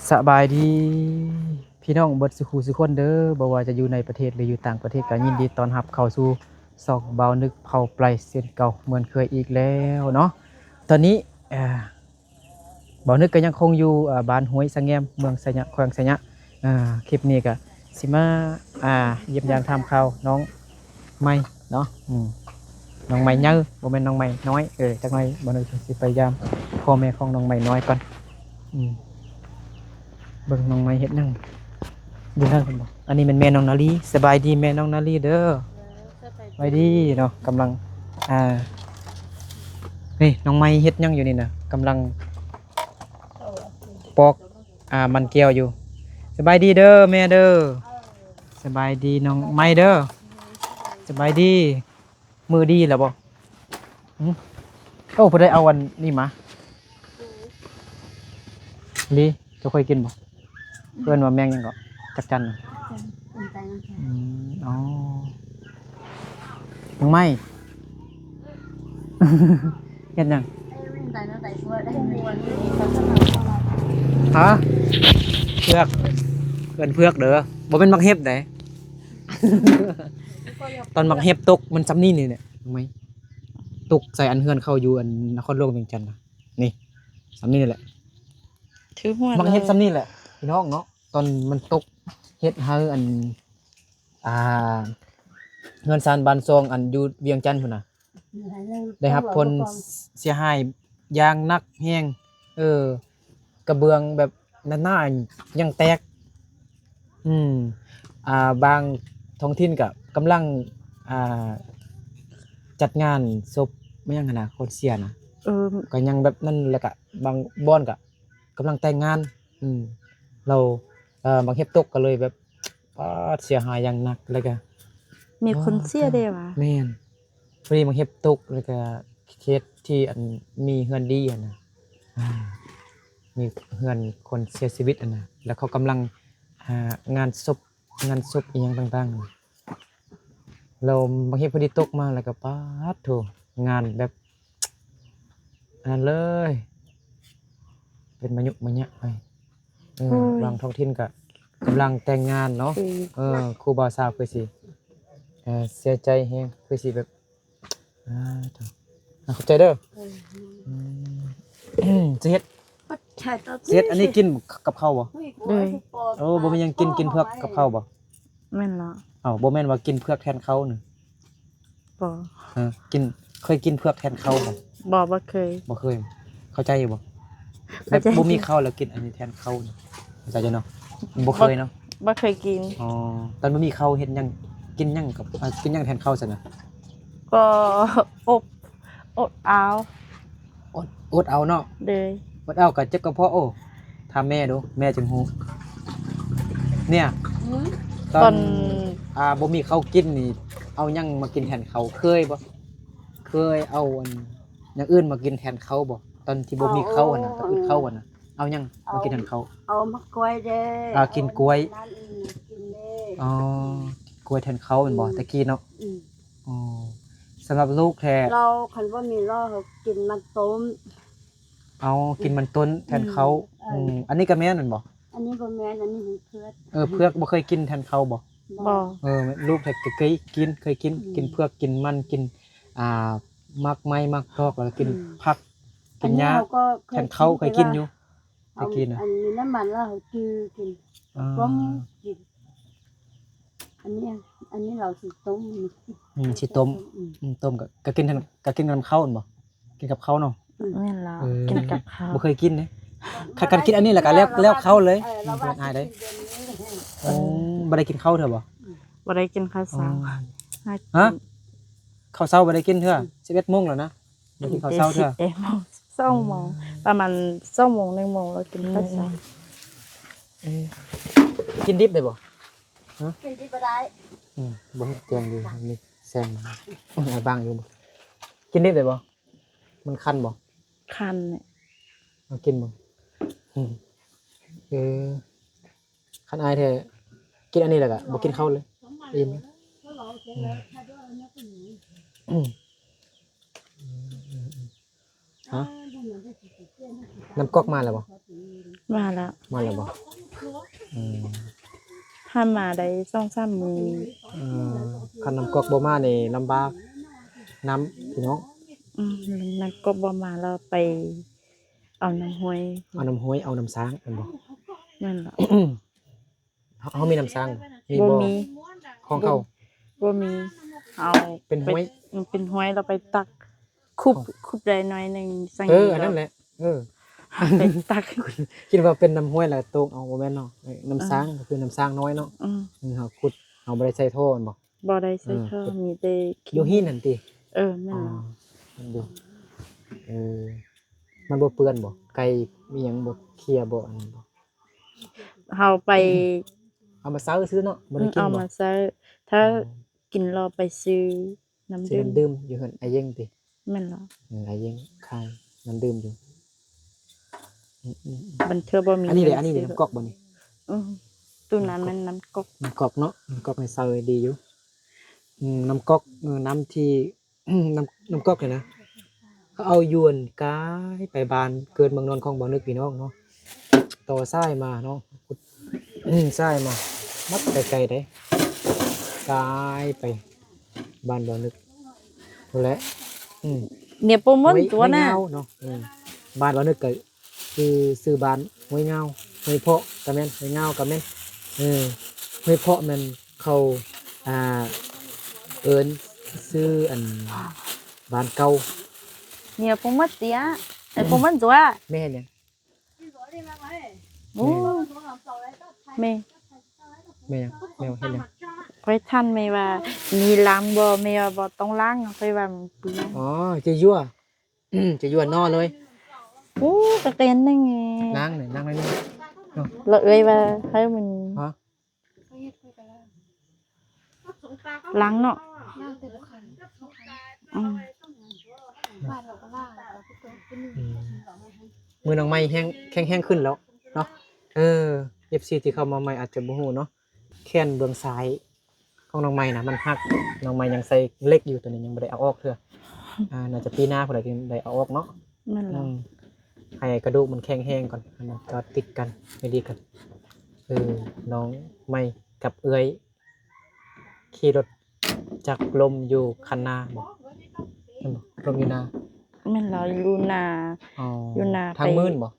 ສະບາຍດີພີ່ນ້ອງເບິດສູ່ຄູ່ສູ່ຄົນເດີ, ບໍ່ວ່າຈະຢູ່ໃນປະເທດ ຫຼື ຢູ່ຕ່າງປະເທດ ກໍຍິນດີຕ້ອນຮັບເຂົ້າສູ່ຊ່ອງບ່າວນຶກເຜົ່າໄປເຊັ່ນເກົ່າເໝືອນເຄີຍອີກແລ້ວເນາະ. ຕອນນີ້ ເອີ ບ່າວນຶກກໍຍັງຄົງຢູ່ ເອີ ບ້ານຫ້ວຍສະແງມ ເມືອງໄຊຍະ ແຂວງໄຊຍະ. ເອີ ຄລິບນີ້ກໍຊິມາ ອ່າ ຢ້ຽມຢາມຖາມຂ່າວນ້ອງໃໝ່ເນາະ. ອືມ ນ້ອງໃໝ່ໃຫຍ່ ບໍ່ແມ່ນນ້ອງໃໝ່ນ້ອຍ. ເອີ ຈັກໜ້ອຍບ່າວນຶກຊິໄປຢາມພໍ່ແມ່ຂອງນ້ອງໃໝ່ນ້ອຍກ່ອນ. ອືມ ເບິ່ງນ້ອງໃໝ່ເຮັດຫຍັງຢູ່ນັ້ນເຫັນບໍ່? ອັນນີ້ແມ່ນແມ່ນ້ອງນາລີ. ສະບາຍດີແມ່ນ້ອງນາລີເດີ. ສະບາຍດີເນາະ. ກຳລັງ ອ່າ ນີ້ນ້ອງໃໝ່ເຮັດຫຍັງຢູ່ນີ້ນະ? ກຳລັງປອກ ອ່າ ມັນແກ້ວຢູ່. ສະບາຍດີເດີແມ່ເດີ. ສະບາຍດີນ້ອງໃໝ່ເດີ. ສະບາຍດີ. ມື້ດີແລ້ວບໍ່? ຫຶ? ໂອ້ ຜູ້ໃດເອົາອັນນີ້ມາ? ລີ ເຈົ້າເຄີຍກິນບໍ່? ເອີ້ນວ່າແມງຫຍັງເກາະ? ຈັກຈັ່ນນະ? ອືມ ອໍ ນ້ອງໃໝ່ ເຮັດຫຍັງ? ຮະ? ເຜືອກ ເອີ້ນເຜືອກເດີ ບໍ່ແມ່ນໝາກເຫັບໃດ. ຕອນໝາກເຫັບຕົກມັນຊ່ຳນີ້ນີ້ແຫຼະ ນ້ອງໃໝ່. ຕົກໃສ່ອັນເຮືອນເຂົາຢູ່ອັນນະຄອນຫຼວງວຽງຈັນນະ. ນີ້ ຊ່ຳນີ້ແຫຼະ ຖືຫົວ ໝາກເຫັບຊ່ຳນີ້ແຫຼະ ພີ່ນ້ອງເນາະ. ຕອນມັນຕົກເຮັດໃຫ້ອັນ ອ່າ ເຮືອນຊານບ້ານຊ່ອງ ອັນຢູ່ວຽງຈັນພຸ້ນນະ ໄດ້ຮັບຜົນເສຍຫາຍຢ່າງໜັກແຮງ. ເອີ ກະເບື້ອງແບບໜາໆຍັງແຕກ. ອືມ ອ່າ ບາງທ້ອງຖິ່ນກະກຳລັງ ອ່າ ຈັດງານສົບ ແມ່ນຫຍັງຫັ້ນນະ ຄົນເສຍນະ. ເອີ ກະຍັງແບບນັ້ນ ແລ້ວກະບາງບ່ອນກະກຳລັງແຕ່ງງານ. ອືມ ແລ້ວ ເອີ ໝາກເຫັບຕົກກໍເລີຍແບບ ປາດ ເສຍຫາຍຢ່າງໜັກ. ແລ້ວກະມີຄົນເສຍເດ້ຫວາ? ແມ່ນ ພໍດີໝາກເຫັບຕົກ ແລ້ວກະເຂດທີ່ອັນມີເຮືອນດີຫັ້ນນະ ອ່າ ມີເຮືອນຄົນເສຍຊີວິດຫັ້ນນະ ແລ້ວເຂົາກຳລັງ ອ່າ ງານສົບ ງານສົບອີ່ຫຍັງຕ່າງໆ ແລ້ວໝາກເຫັບພໍດີຕົກມາ ແລ້ວກໍ ປາດໂທ້ ງານແບບ ອັນນັ້ນເລີຍ ເປັນມະຍຸມະຍະໄປ. ເອີ ໂອ້ຍ ບາງທ້ອງຖິ່ນກໍກຳລັງແຕ່ງງານເນາະ. ເອີ ເອີ ຄູ່ບ່າວສາວຄືຊິ ເອີ ເສຍໃຈແຮງ ຄືຊິແບບ ອ່າ ຂອບໃຈເດີ. ເອີ ອືມ ຊິເຮັດ ຊິເຮັດອັນນີ້ກິນກັບເຂົ້າບໍ່? ໂດຍ. ໂອ້ ບໍ່ມີຫຍັງກິນ ກິນເຜືອກກັບເຂົ້າບໍ່? ແມ່ນລະ. ເອົ້າ ບໍ່ແມ່ນວ່າກິນເຜືອກແທນເຂົ້ານີ້? ບໍ່. ເອີ ກິນ ເຄີຍກິນເຜືອກແທນເຂົ້າບໍ່? ບໍ່ ບໍ່ເຄີຍ. ບໍ່ເຄີຍ. ເຂົ້າໃຈຢູ່ບໍ່? ແບບບໍ່ມີເຂົ້າແລ້ວກິນອັນນີ້ແທນເຂົ້ານີ້ ເຂົ້າໃຈຢູ່ເນາະ? ບໍ່ເຄີຍເນາະ? ບໍ່ເຄີຍກິນ. ອໍ ຕອນບໍ່ມີເຂົ້າເຮັດຫຍັງ ກິນຫຍັງກັບ ກິນຫຍັງແທນເຂົ້າຊັ້ນນະ? ກໍອົດ ອົດເອົາ. ອົດ ອົດເອົາເນາະ? ໂດຍ. ອົດເອົາກໍເຈັບກະເພາະ. ໂອ້ ຖາມແມ່ດູ ແມ່ຈຶ່ງຮູ້. ເນ່ຍ ອືມ ຕອນ ຕອນ ອ່າ ບໍ່ມີເຂົ້າກິນນີ້ ເອົາຫຍັງມາກິນແທນເຂົ້າ? ເຄີຍບໍ່? ເຄີຍເອົາອັນ ຢ່າງອື່ນມາກິນແທນເຂົ້າບໍ່? ຕອນທີ່ບໍ່ມີເຂົ້າຫັ້ນນະ ເອົາ ຕອນອຶດເຂົ້າຫັ້ນນະ ເອົາຫຍັງມາກິນແທນເຂົ້າ? ເອົາໝາກກ້ວຍເດ້. ອ່າ ກິນກ້ວຍ. ອໍ ກິນກ້ວຍແທນເຂົ້າແມ່ນບໍ່? ອືມ ແຕ່ກີ້ເນາະ. ອືມ. ອໍ ສຳລັບລູກແທ້ ລາວຄັນບໍ່ມີລາວ ເຮົາກິນມັນຕົ້ມ. ເອົາ ກິນມັນຕົ້ນແທນເຂົ້າ. ອືມ ເອີ ອືມ ອັນນີ້ກໍແມ່ນແມ່ນບໍ່? ອັນນີ້ບໍ່ແມ່ນ ອັນນີ້ເຫັນເຜືອກ. ເອີ ເຜືອກບໍ່ເຄີຍກິນແທນເຂົ້າບໍ່? ບໍ່. ເອີ ລູກແທ້ກໍເຄີຍກິນ ເຄີຍກິນ ອືມ ກິນເຜືອກ ກິນມັນ ກິນ ອ່າ ໝາກໄມ້ ໝາກຕອກ ແລ້ວກໍກິນ ອືມ ຜັກ ກິນຫຍ້າ. ແທນເຂົ້າເຄີຍກິນຢູ່ ແຕ່ກີ້ນະ. ອັນນີ້ນ້ຳມັນລະເຮົາຈື່ກິນ ຕົ້ມກິນ. ອັນນີ້ ອັນນີ້ລາວຊິຕົ້ມ. ອືມ ຊິຕົ້ມ. ອືມ ອືມ ຕົ້ມກໍ ກໍກິນ ກໍກິນກັບເຂົ້າແມ່ນບໍ່? ກິນກັບເຂົ້າເນາະ. ອືມ ແມ່ນລະ. ເອີ ກິນກັບເຂົ້າ. ບໍ່ເຄີຍກິນເດ້. ຄັນ ຄັນກິນອັນນີ້ແລ້ວກໍແລ້ວ ແລ້ວເຂົ້າເລີຍ. ເອີ ບໍ່ໄດ້ກິນເຂົ້າເທື່ອບໍ່? ບໍ່ໄດ້ກິນເຂົ້າເຊົ້າ. ຮະ? ເຂົ້າເຊົ້າບໍ່ໄດ້ກິນເທື່ອ? ອືມ ສິບເອັດໂມງແລ້ວນະ. ບໍ່ກິນເຂົ້າເຊົ້າເທື່ອ? ສິບເອັດໂມງ ສອງໂມງ. ອືມ ປະມານສອງໂມງ ໜຶ່ງໂມງ ແລ້ວກິນເຂົ້າເຊົ້າ. ເອີ ກິນດິບໄດ້ບໍ່? ຮະ? ກິນດິບບໍ່ໄດ້. ອືມ ບໍ່ເຮັດແກງດີ ມີແຊງ ເອົາບາງຢູ່. ກິນດິບໄດ້ບໍ່? ມັນຄັນບໍ່? ຄັນ. ເອົາກິນບໍ່? ອືມ ເອີ ຄັນອາຍແທ້ ກິນອັນນີ້ແລ້ວກະບໍ່ກິນເຂົ້າເລີຍ. ອີ່ມ. ອືມ ຮະ? ນ້ຳກອກມາແລ້ວບໍ່? ມາແລ້ວ ມາແລ້ວບໍ່? ອືມ ຫາມາໄດ້ສອງສາມມື້ນີ້. ເອີ ຄັນນ້ຳກອກບໍ່ມານີ້ລຳບາກນຳພີ່ນ້ອງ. ອືມ ນ້ຳກອກບໍ່ມາແລ້ວໄປເອົານ້ຳຫ້ວຍ ເອົານ້ຳຫ້ວຍ ເອົານ້ຳສ້າງແມ່ນບໍ່? ແມ່ນແລ້ວ. ເຮົາ ເຮົາມີນ້ຳສ້າງບໍ່? ມີບໍ່? ບໍ່ມີ ຂອງເຂົາ ບໍ່ມີ. ເຮົາເປັນຫ້ວຍ ເປັນ ເປັນຫ້ວຍ ເຮົາໄປຕັກ ຂຸດ ຂຸດໄດ້ໜ້ອຍໜຶ່ງ ເອີ ອັນນັ້ນແຫຼະ ເອີ ໄປຕັກ. ຄິດວ່າເປັນນ້ຳຫ້ວຍແລ້ວຕົກເອົາ ບໍ່ແມ່ນເນາະ. ເອີ ນ້ຳສ້າງ ເອີ ກໍຄືນ້ຳສ້າງນ້ອຍເນາະ. ອືມ ເຮົາຂຸດ ເຮົາບໍ່ໄດ້ໃສ່ທໍ່ແມ່ນບໍ່? ບໍ່ໄດ້ໃສ່ທໍ່ ເອີ ມີແຕ່ຂີ້ ຢູ່ຫີນຫັ້ນຕິ? ເອີ ແມ່ນ. ອໍ ແມ່ນຢູ່. ເອີ ມັນບໍ່ເປື້ອນບໍ່? ໄກ່ມີຫຍັງບໍ່ເຄຍບໍ່? ອັນນັ້ນບໍ່? ເຮົາໄປ ເອົາມາໃຊ້ຊື່ເນາະ ບໍ່ໄດ້ກິນບໍ່? ເອົາມາໃຊ້ ຖ້າ ອໍ ກິນແລ້ວໄປຊື້ນ້ຳດື່ມ ຊື້ນ້ຳດື່ມຢູ່ເຮືອນອ້າຍເຢັງຕິ? ແມ່ນແລ້ວ. ເອີ ອ້າຍເຢັງຂາຍນ້ຳດື່ມຢູ່. ອືມໆໆ ບາງເທື່ອບໍ່ມີ ອັນນີ້ເດ ເງິນຊື້ ອັນນີ້ເດ ນ້ຳກອກບໍ່ນີ້? ອືມ ຕູ້ນັ້ນແມ່ນນ້ຳກອກ ນ້ຳກອກເນາະ ນ້ຳກອກໃນເຊົາດີຢູ່. ອືມ ນ້ຳກອກ ເອີ ນ້ຳທີ່ ນ້ຳ ນ້ຳກອກນີ້ນະ ເຂົາເອົາຢູ່ອັນກາຍໄປບ້ານເກີດເມືອງນອນຂອງບ່າວນຶກພີ່ນ້ອງເນາະ. ຕໍ່ສາຍມາເນາະ ສາຍມາ ມັກໄກໆເດ້ ກາຍໄປບ້ານບ່າວນຶກພຸ້ນແຫຼະ. ອືມ ເນຍໂປຣໂມດຕົວນະ ຫ້ວຍງາວເນາະ. ເອີ ບ້ານບ່າວນຶກກໍ ຊື່ ຊື່ບ້ານຫ້ວຍງາວ ຫ້ວຍເພາະກໍແມ່ນ ຫ້ວຍງາວກໍແມ່ນ. ເອີ ຫ້ວຍເພາະແມ່ນເຂົາ ອ່າ ເອີ້ນຊື່ອັນບ້ານເກົ່າ. ເນຍໂປຣໂມດເຕຍ ເອີ ໂປຣໂມດຕົວ ແມ່ເຮັດຫຍັງ? ໂອ້ ແມ່ ແມ່ຫຍັງ? ແມວເຮັດຫຍັງ? ຂ້ອຍຖາມແມ່ວ່າມີລ້າງບໍ່? ແມ່ວ່າບໍ່ຕ້ອງລ້າງ ຂ້ອຍວ່າມັນເປື້ອນ. ອໍ ຈະຍົວ ຈະຍົວໜໍ່ເລີຍ. ໂອ້ ກະເຕັນໜຶ່ງ ນັ່ງນີ້ ນັ່ງໜ້ອຍໜຶ່ງເນາະ. ແລ້ວເອື້ອຍວ່າໃຫ້ມັນ ຮະ? ລ້າງເນາະ. ອືມ ອືມ ມືນ້ອງໃໝ່ແຮງ ແຂງແຮງຂຶ້ນແລ້ວເນາະ. ເອີ ເອັຟຊີ ທີ່ເຂົ້າມາໃໝ່ອາດຈະບໍ່ຮູ້ເນາະ ແຂນເບື້ອງຊ້າຍຂອງນ້ອງໃໝ່ນະມັນຫັກ. ນ້ອງໃໝ່ຍັງໃສ່ເຫຼັກຢູ່ ໂຕນີ້ຍັງບໍ່ໄດ້ເອົາອອກເທື່ອ. ອ່າ ໜ້າຈະປີໜ້າພຸ້ນແຫຼະຈຶ່ງໄດ້ເອົາອອກເນາະ. ແມ່ນແລ້ວ. ອືມ ໃຫ້ກະດູກມັນແຂງແຮງກ່ອນ ໃຫ້ມັນຈອດຕິດກັນ ໃຫ້ດີກັນ. ເອີ ນ້ອງໃໝ່ກັບເອື້ອຍຂີ່ລົດຈັກລົ້ມຢູ່ຄັນນາບໍ? ແມ່ນບໍ? ລົ້ມຢູ່ນາ. ແມ່ນແລ້ວ ຢູ່ນາ. ອໍ ຢູ່ນາ ທາງມື່ນບໍ?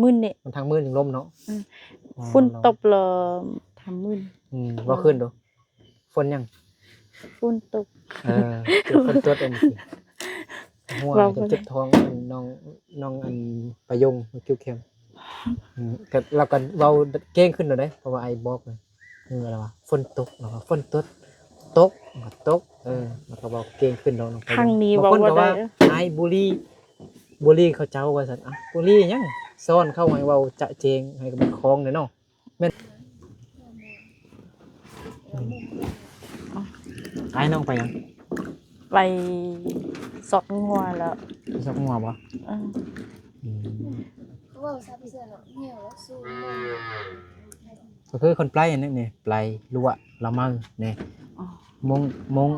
ມື່ນເດ ມັນທາງມື່ນຈຶ່ງລົ້ມເນາະ. ອືມ ອໍ ຝົນຕົກແລ້ວທາງມື່ນ. ອືມ ເວົ້າຄືນດູ ຝົນຫຍັງ? ຝົນຕົກ. ເອີ ຝົນຕົກອັນນີ້ ຫົວ ເວົ້າ ຈະເຈັບທ້ອງ ນ້ອງ ນ້ອງອັນປະຍົງ ມາຄິວແຄມ. ອືມ ກໍ ລາວກໍເວົ້າເກັ່ງຂຶ້ນແລ້ວເດ້ ເພາະວ່າອ້າຍບອກ. ເອີ ລາວວ່າຝົນຕົກ ລາວວ່າຝົນຕົກ ຕົກ ຕົກ. ເອີ ລາວກໍເວົ້າເກັ່ງຂຶ້ນດອກ. ບາງຄົນກໍວ່າອ້າຍບູລີ ບູລີເຂົາເຈົ້າວ່າຊັ້ນ. ອ້າວ ບູລີຫຍັງ? ສອນເຂົາໃຫ້ເວົ້າຈະເຈງ ໃຫ້ມັນຄ່ອງແດ່ເນາະ. ແມ່ນ ອືມ ອ້າຍນ້ອງໄປຫຍັງ? ໄປຊອກງົວແລ້ວ. ໄປຊອກງົວບໍ? ເອີ ອືມ ເວົ້າຊັບເຊື່ອເນາະ ແມວລະສູງ ກໍຄືຄົນໄປອັນນີ້ ໄປລົວະລະເມີນີ້. ອໍ ມົງ ມົງ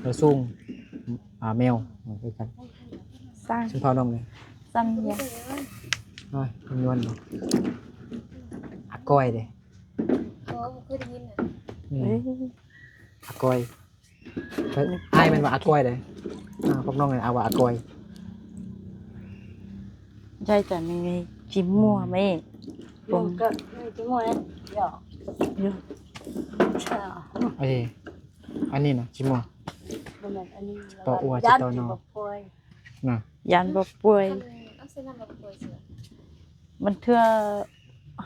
ລະສູງ ອ່າ ແມວຄືກັນ. ສ້າງ ຊົນເຜົ່ານ້ອງນີ້ ສ້າງຫຍັງ? ໂອ້ຍ ຍວນ ອາກ້ອຍເດ້. ອໍ ບໍ່ເຄີຍໄດ້ຍິນນະ. ອືມ ເອີ ອາກ້ອຍ. ອ້າຍແມ່ນວ່າອາກ້ອຍເດ້. ອ່າ ພວກນ້ອງນີ້ອາວ່າອາກ້ອຍ. ໃຫຍ່ຈັງນີ້ ຈິມົວແມ່. ຜົມກໍຈິມົວເດ້. ເອີ ອັນນີ້ນະ ຈິມົວ. ບໍ່ແມ່ນ ອັນນີ້ ຕໍ່ອົວ ຈິຕໍ່ໜໍ່. ນະ ຢ້ານບໍ່ປ່ວຍ. ເອົາໃສ່ນ້ຳບໍ່ປ່ວຍຊິ. ບາງເທື່ອ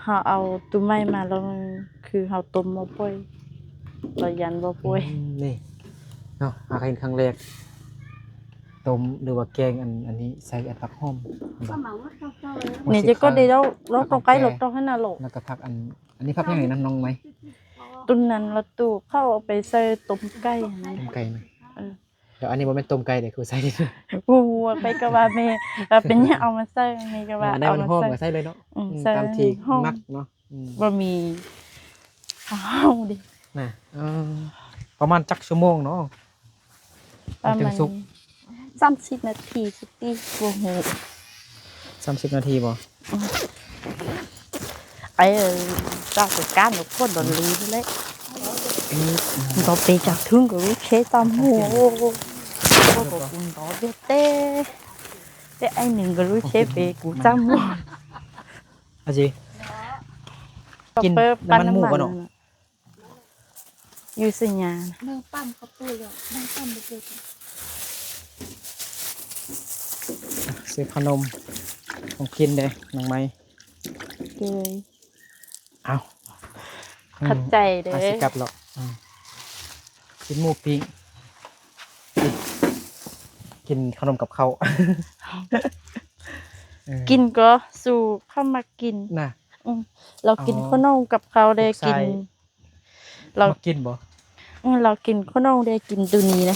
ເຮົາເອົາໂຕໃໝ່ມາແລ້ວ ມັນຄືເຮົາຕົ້ມບໍ່ປ່ວຍ ລະຢ້ານບໍ່ປ່ວຍ. ອືມ ນີ້ເນາະ ຫາເຫັນຄັ້ງແລກ ຕົ້ມ ຫຼືວ່າແກງອັນ ອັນນີ້ໃສ່ອັນຜັກຫອມ. ນີ້ຈະກໍໄດ້ລອກ ລອກຕ້ອງໄກ່ລອກຕ້ອງຫັ້ນນະລອກ. ແລ້ວກໍຜັກອັນ ອັນນີ້ຜັກຫຍັງນີ້ນະ ນ້ອງໃໝ່? ໂຕນັ້ນລະ ໂຕເຂົາເອົາໄປໃສ່ຕົ້ມໄກ່ຫັ້ນນະ. ຕົ້ມໄກ່ນະ. ເອີ ແລ້ວອັນນີ້ບໍ່ແມ່ນຕົ້ມໄກ່ເດ້ ຄືໃສ່ ບໍ່ຮູ້ ຂ້ອຍກໍວ່າແມ່ວ່າເປັນຫຍັງເອົາມາໃສ່ ແມ່ກໍວ່າ ອັນໃດມັນຫອມກໍໃສ່ເລີຍເນາະ. ອືມ ຕາມທີ່ມັກເນາະ. ອືມ ບໍ່ມີ ເອົາເດ້ນະ. ເອີ ປະມານຈັກຊົ່ວໂມງເນາະ? ປະມານ ມັນຈຶ່ງສຸກ ສາມສິບນາທີ ຊິຕິ ບໍ່ຮູ້. ສາມສິບນາທີບໍ? ອືມ ໄປເຈົ້າຈັດການເອົາຄົນດອນລີນີ້ແຫຼະ. ອືມ ບໍ່ເປັນຈັກທຶນກໍຮູ້ເຊຕາໝູ່ ໂອ້ ບໍ່ກຸນດອກເບເຕ ແຕ່ໄອ້ໜຶ່ງກໍຮູ້ເຊເປກູຈາໝູ່ ອາຊິ ກິນນ້ຳມັນໝູ່ບໍ່ເນາະ? ຢູ່ໄສຍານະ? ນາງປ້ຳເຂົ້າປຸ້ນແລ້ວ ນາງປ້ຳບໍ່ເກີດ. ຊື້ຂະໜົມຂອງກິນເດ້ນ້ອງໄມ້. ເອີຍ ເອົາ ຂອບໃຈເດີ. ອາ ຊິກັບແລ້ວ. ອືມ ກິນໝູປີ້ງ ກິນ ກິນຂະໜົມກັບເຂົ້າ. ເອີ ກິນກໍສູ່ເຂົາມັກກິນນະ. ອືມ ລາວກິນ ອໍ ຂະໜົມກັບເຂົ້າເດ້ ກິນ ລາວ ມັກກິນບໍ່? ອືມ ລາວກິນຂະໜົມເດ້ ກິນໂຕນີ້ນະ.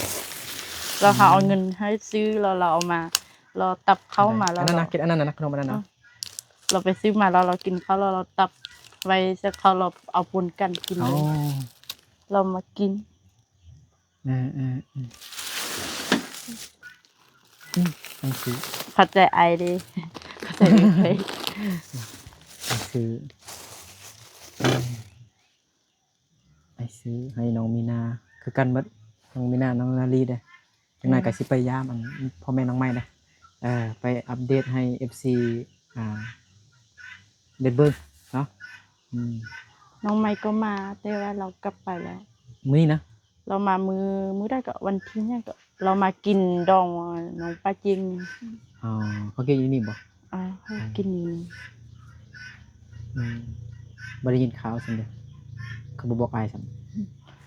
ລາວຫາເອົາເງິນໃຫ້ຊື້ ລາວ ລາວເອົາມາ ລາວຕັບເຂົ້າມາ ລາວ ອັນນັ້ນນະ ກິນອັນນັ້ນນະ ຂະໜົມອັນນັ້ນນະ. ລາວໄປຊື້ມາ ລາວ ລາວກິນເຂົ້າ ລາວ ລາວຕັບໄວ້ໃສ່ເຂົ້າ ລາວເອົາປົນກັນກິນເລີຍ. ອໍ ລາວມາກິນ. ເອີໆໆ ອືມ ອັນຄື ຂອບໃຈອ້າຍເດ້ ຂອບໃຈເອື້ອຍ ອັນຄື ໄປຊື້ໃຫ້ນ້ອງມີນາຄືກັນໝົດ ນ້ອງມີນາ ນ້ອງນາລີເດ້. ຈັກໜ່ອຍກໍຊິໄປຢາມອັນພໍ່ແມ່ນ້ອງໃໝ່ເດ້ ເອີ ໄປອັບເດດໃຫ້ເອັຟຊີ ອ່າ ໄດ້ເບິ່ງເນາະ. ອືມ ນ້ອງໃໝ່ກໍມາ ແຕ່ວ່າລາວກັບໄປແລ້ວ ມື້ນີ້ນະ. ລາວມາມື້ ມື້ໃດກໍ ວັນທີຫຍັງກໍ ລາວມາກິນດອງນ້ອງປາຈິງ. ອໍ ເຂົາກິນຢູ່ນີ້ບໍ່? ອໍ ເຂົາ ອໍ ກິນຢູ່ນີ້. ອືມ ບໍ່ໄດ້ຍິນຂ່າວຊັ້ນເດ ເຂົາບໍ່ບອກອ້າຍຊ້ຳ.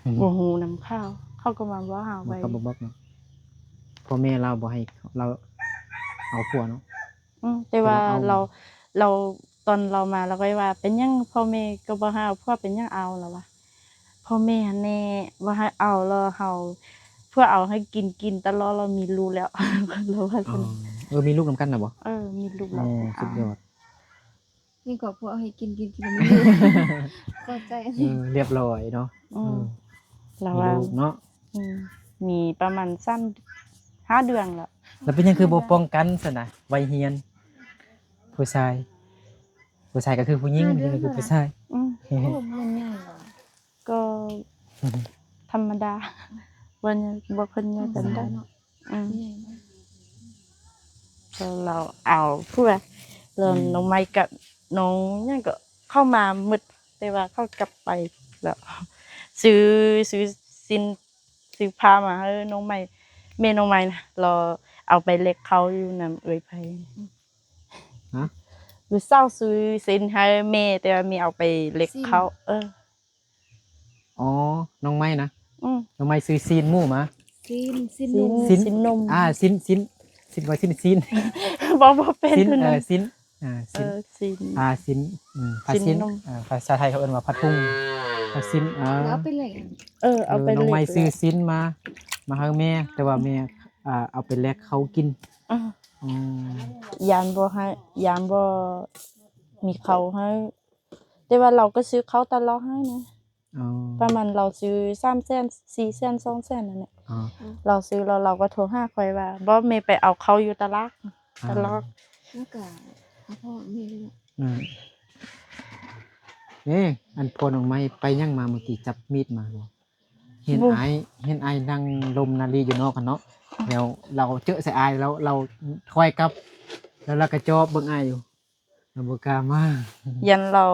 ອືມ ບໍ່ຮູ້ນຳຂ່າວ ເຂົາກໍມາບອກເຮົາໄປ ເຂົາບໍ່ບອກເນາະ. ພໍ່ແມ່ລາວບໍ່ໃຫ້ລາວເອົາຜົວເນາະ. ອືມ ແຕ່ວ່າ ແຕ່ວ່າເອົາ ລາວ ລາວ ຕອນລາວມາ ລາວກໍວ່າ ເປັນຫຍັງພໍ່ແມ່ກໍບໍ່ໃຫ້ເອົາຜົວ ເປັນຫຍັງເອົາ ລາວວ່າ. ພໍ່ແມ່ຫັ້ນແນ່ບໍ່ໃຫ້ເອົາ ແລ້ວເຮົາ ຜົວເອົາໃຫ້ກິນ ກິນຕະຫຼອດ ລາວມີລູກແລ້ວ ລາວວ່າ. ອໍ ຊັ້ນ. ເອີ ມີລູກນຳກັນແລ້ວບໍ່? ເອີ ມີລູກແລ້ວ. ອໍ ສຸດຍອດ. ນີ້ກໍຜົວເອົາໃຫ້ກິນ ກິນ ກິນ ແລ້ວມີລູກ. ເຂົ້າໃຈ. ເອີ ລຽບຮ້ອຍເນາະ. ອືມ ເອີ ລາວວ່າ ມີລູກເນາະ. ອືມ ມີປະມານສາມ ຫ້າເດືອນແລ້ວ. ແລ້ວເປັນຫຍັງຄືບໍ່ປ້ອງກັນຊັ້ນນະ ໄວຮຽນ ຜູ້ຊາຍ ຜູ້ຊາຍກໍຄືຜູ້ຍິງ ຜູ້ຍິງກໍຄືຜູ້ຊາຍ. ອືມ ໂອ້ ມັນໃຫຍ່ຫວາ? ກໍທຳມະດາ ບໍ່ໃຫຍ່ ບໍ່ຄ່ອຍໃຫຍ່ປານໃດ. ອືມ ແລ້ວລາວເອົາຜົວ ແລ້ວ ອືມ ນ້ອງໃໝ່ກັບນ້ອງຫຍັງກໍເຂົ້າມາໝົດ ແຕ່ວ່າເຂົາກັບໄປແລ້ວ ຊື້ ຊື້ຊີ້ນ ຊື້ຜ້າມາໃຫ້ນ້ອງໃໝ່ ແມ່ນ້ອງໃໝ່ນະ ລາວເອົາໄປແລກເຂົ້າຢູ່ນຳເອື້ອຍໃຜ. ຮະ? ລູກສາວຊື້ຊີ້ນໃຫ້ແມ່ ແຕ່ວ່າແມ່ເອົາໄປແລກເຂົ້າ. ຊີ້ນ ເອີ. ອໍ ນ້ອງໃໝ່ນະ. ອືມ ນ້ອງໃໝ່ຊື້ຊີ້ນໝູມາ. ຊີ້ນ ຊີ້ນ ຊີ້ນໜຸ່ມ ຊີ້ນ ຊີ້ນໜຸ່ມ. ອ່າ ຊີ້ນ ຊີ້ນ ຊີ້ນ ວ່າຊີ້ນ ຊີ້ນ ບໍ່ ບໍ່ເປັນຊີ້ນ ເອີ ຊີ້ນ ອ່າ ຊີ້ນ ເອີ ຊີ້ນ ອ່າ ຊີ້ນ ອືມ ຜ້າຊີ້ນ ຊີ້ນໜຸ່ມ ເອີ ພາສາໄທເຂົາເອີ້ນວ່າຜ້າທຸງ ຜ້າຊີ້ນ. ເອີ ເອົາໄປແລກ ເອີ ເອົາໄປແລກ. ນ້ອງໃໝ່ຊື້ຊີ້ນມາ ມາໃຫ້ແມ່ ແຕ່ວ່າແມ່ ອ່າ ເອົາໄປແລກເຂົ້າກິນ. ອືມ ອໍ ຢ້ານບໍ່ໃຫ້ ຢ້ານບໍ່ມີເຂົ້າໃຫ້ ແຕ່ວ່າລາວກໍຊື້ເຂົ້າຕະຫຼອດໃຫ້ນະ. ອໍ ປະມານລາວຊື້ສາມແສນ ສີ່ແສນ ສອງແສນນັ້ນແຫຼະ. ອໍ ລາວຊື້ແລ້ວລາວກໍໂທຫາຂ້ອຍວ່າ ບໍ່ ແມ່ໄປເອົາເຂົ້າຢູ່ຕະຫຼາດ ອ່າ ຕະຫຼອດ. ແລ້ວກໍເອົາພໍ່ແມ່ເລີຍ. ອືມ ເອີ ອັນພໍ່ນ້ອງໃໝ່ໄປຫຍັງມາ ເມື່ອກີ້ຈັບມີດມາບໍ່? ເຫັນອ້າຍ ເຫັນອ້າຍນັ່ງລົມນາລີຢູ່ນອກຫັ້ນເນາະ ແລ້ວລາວເຈີໃສ່ອ້າຍ ແລ້ວລາວຖອຍກັບ ແລ້ວລາວກໍຈອບເບິ່ງອ້າຍຢູ່. ລາວບໍ່ກ້າມາ ຢ້ານລາວ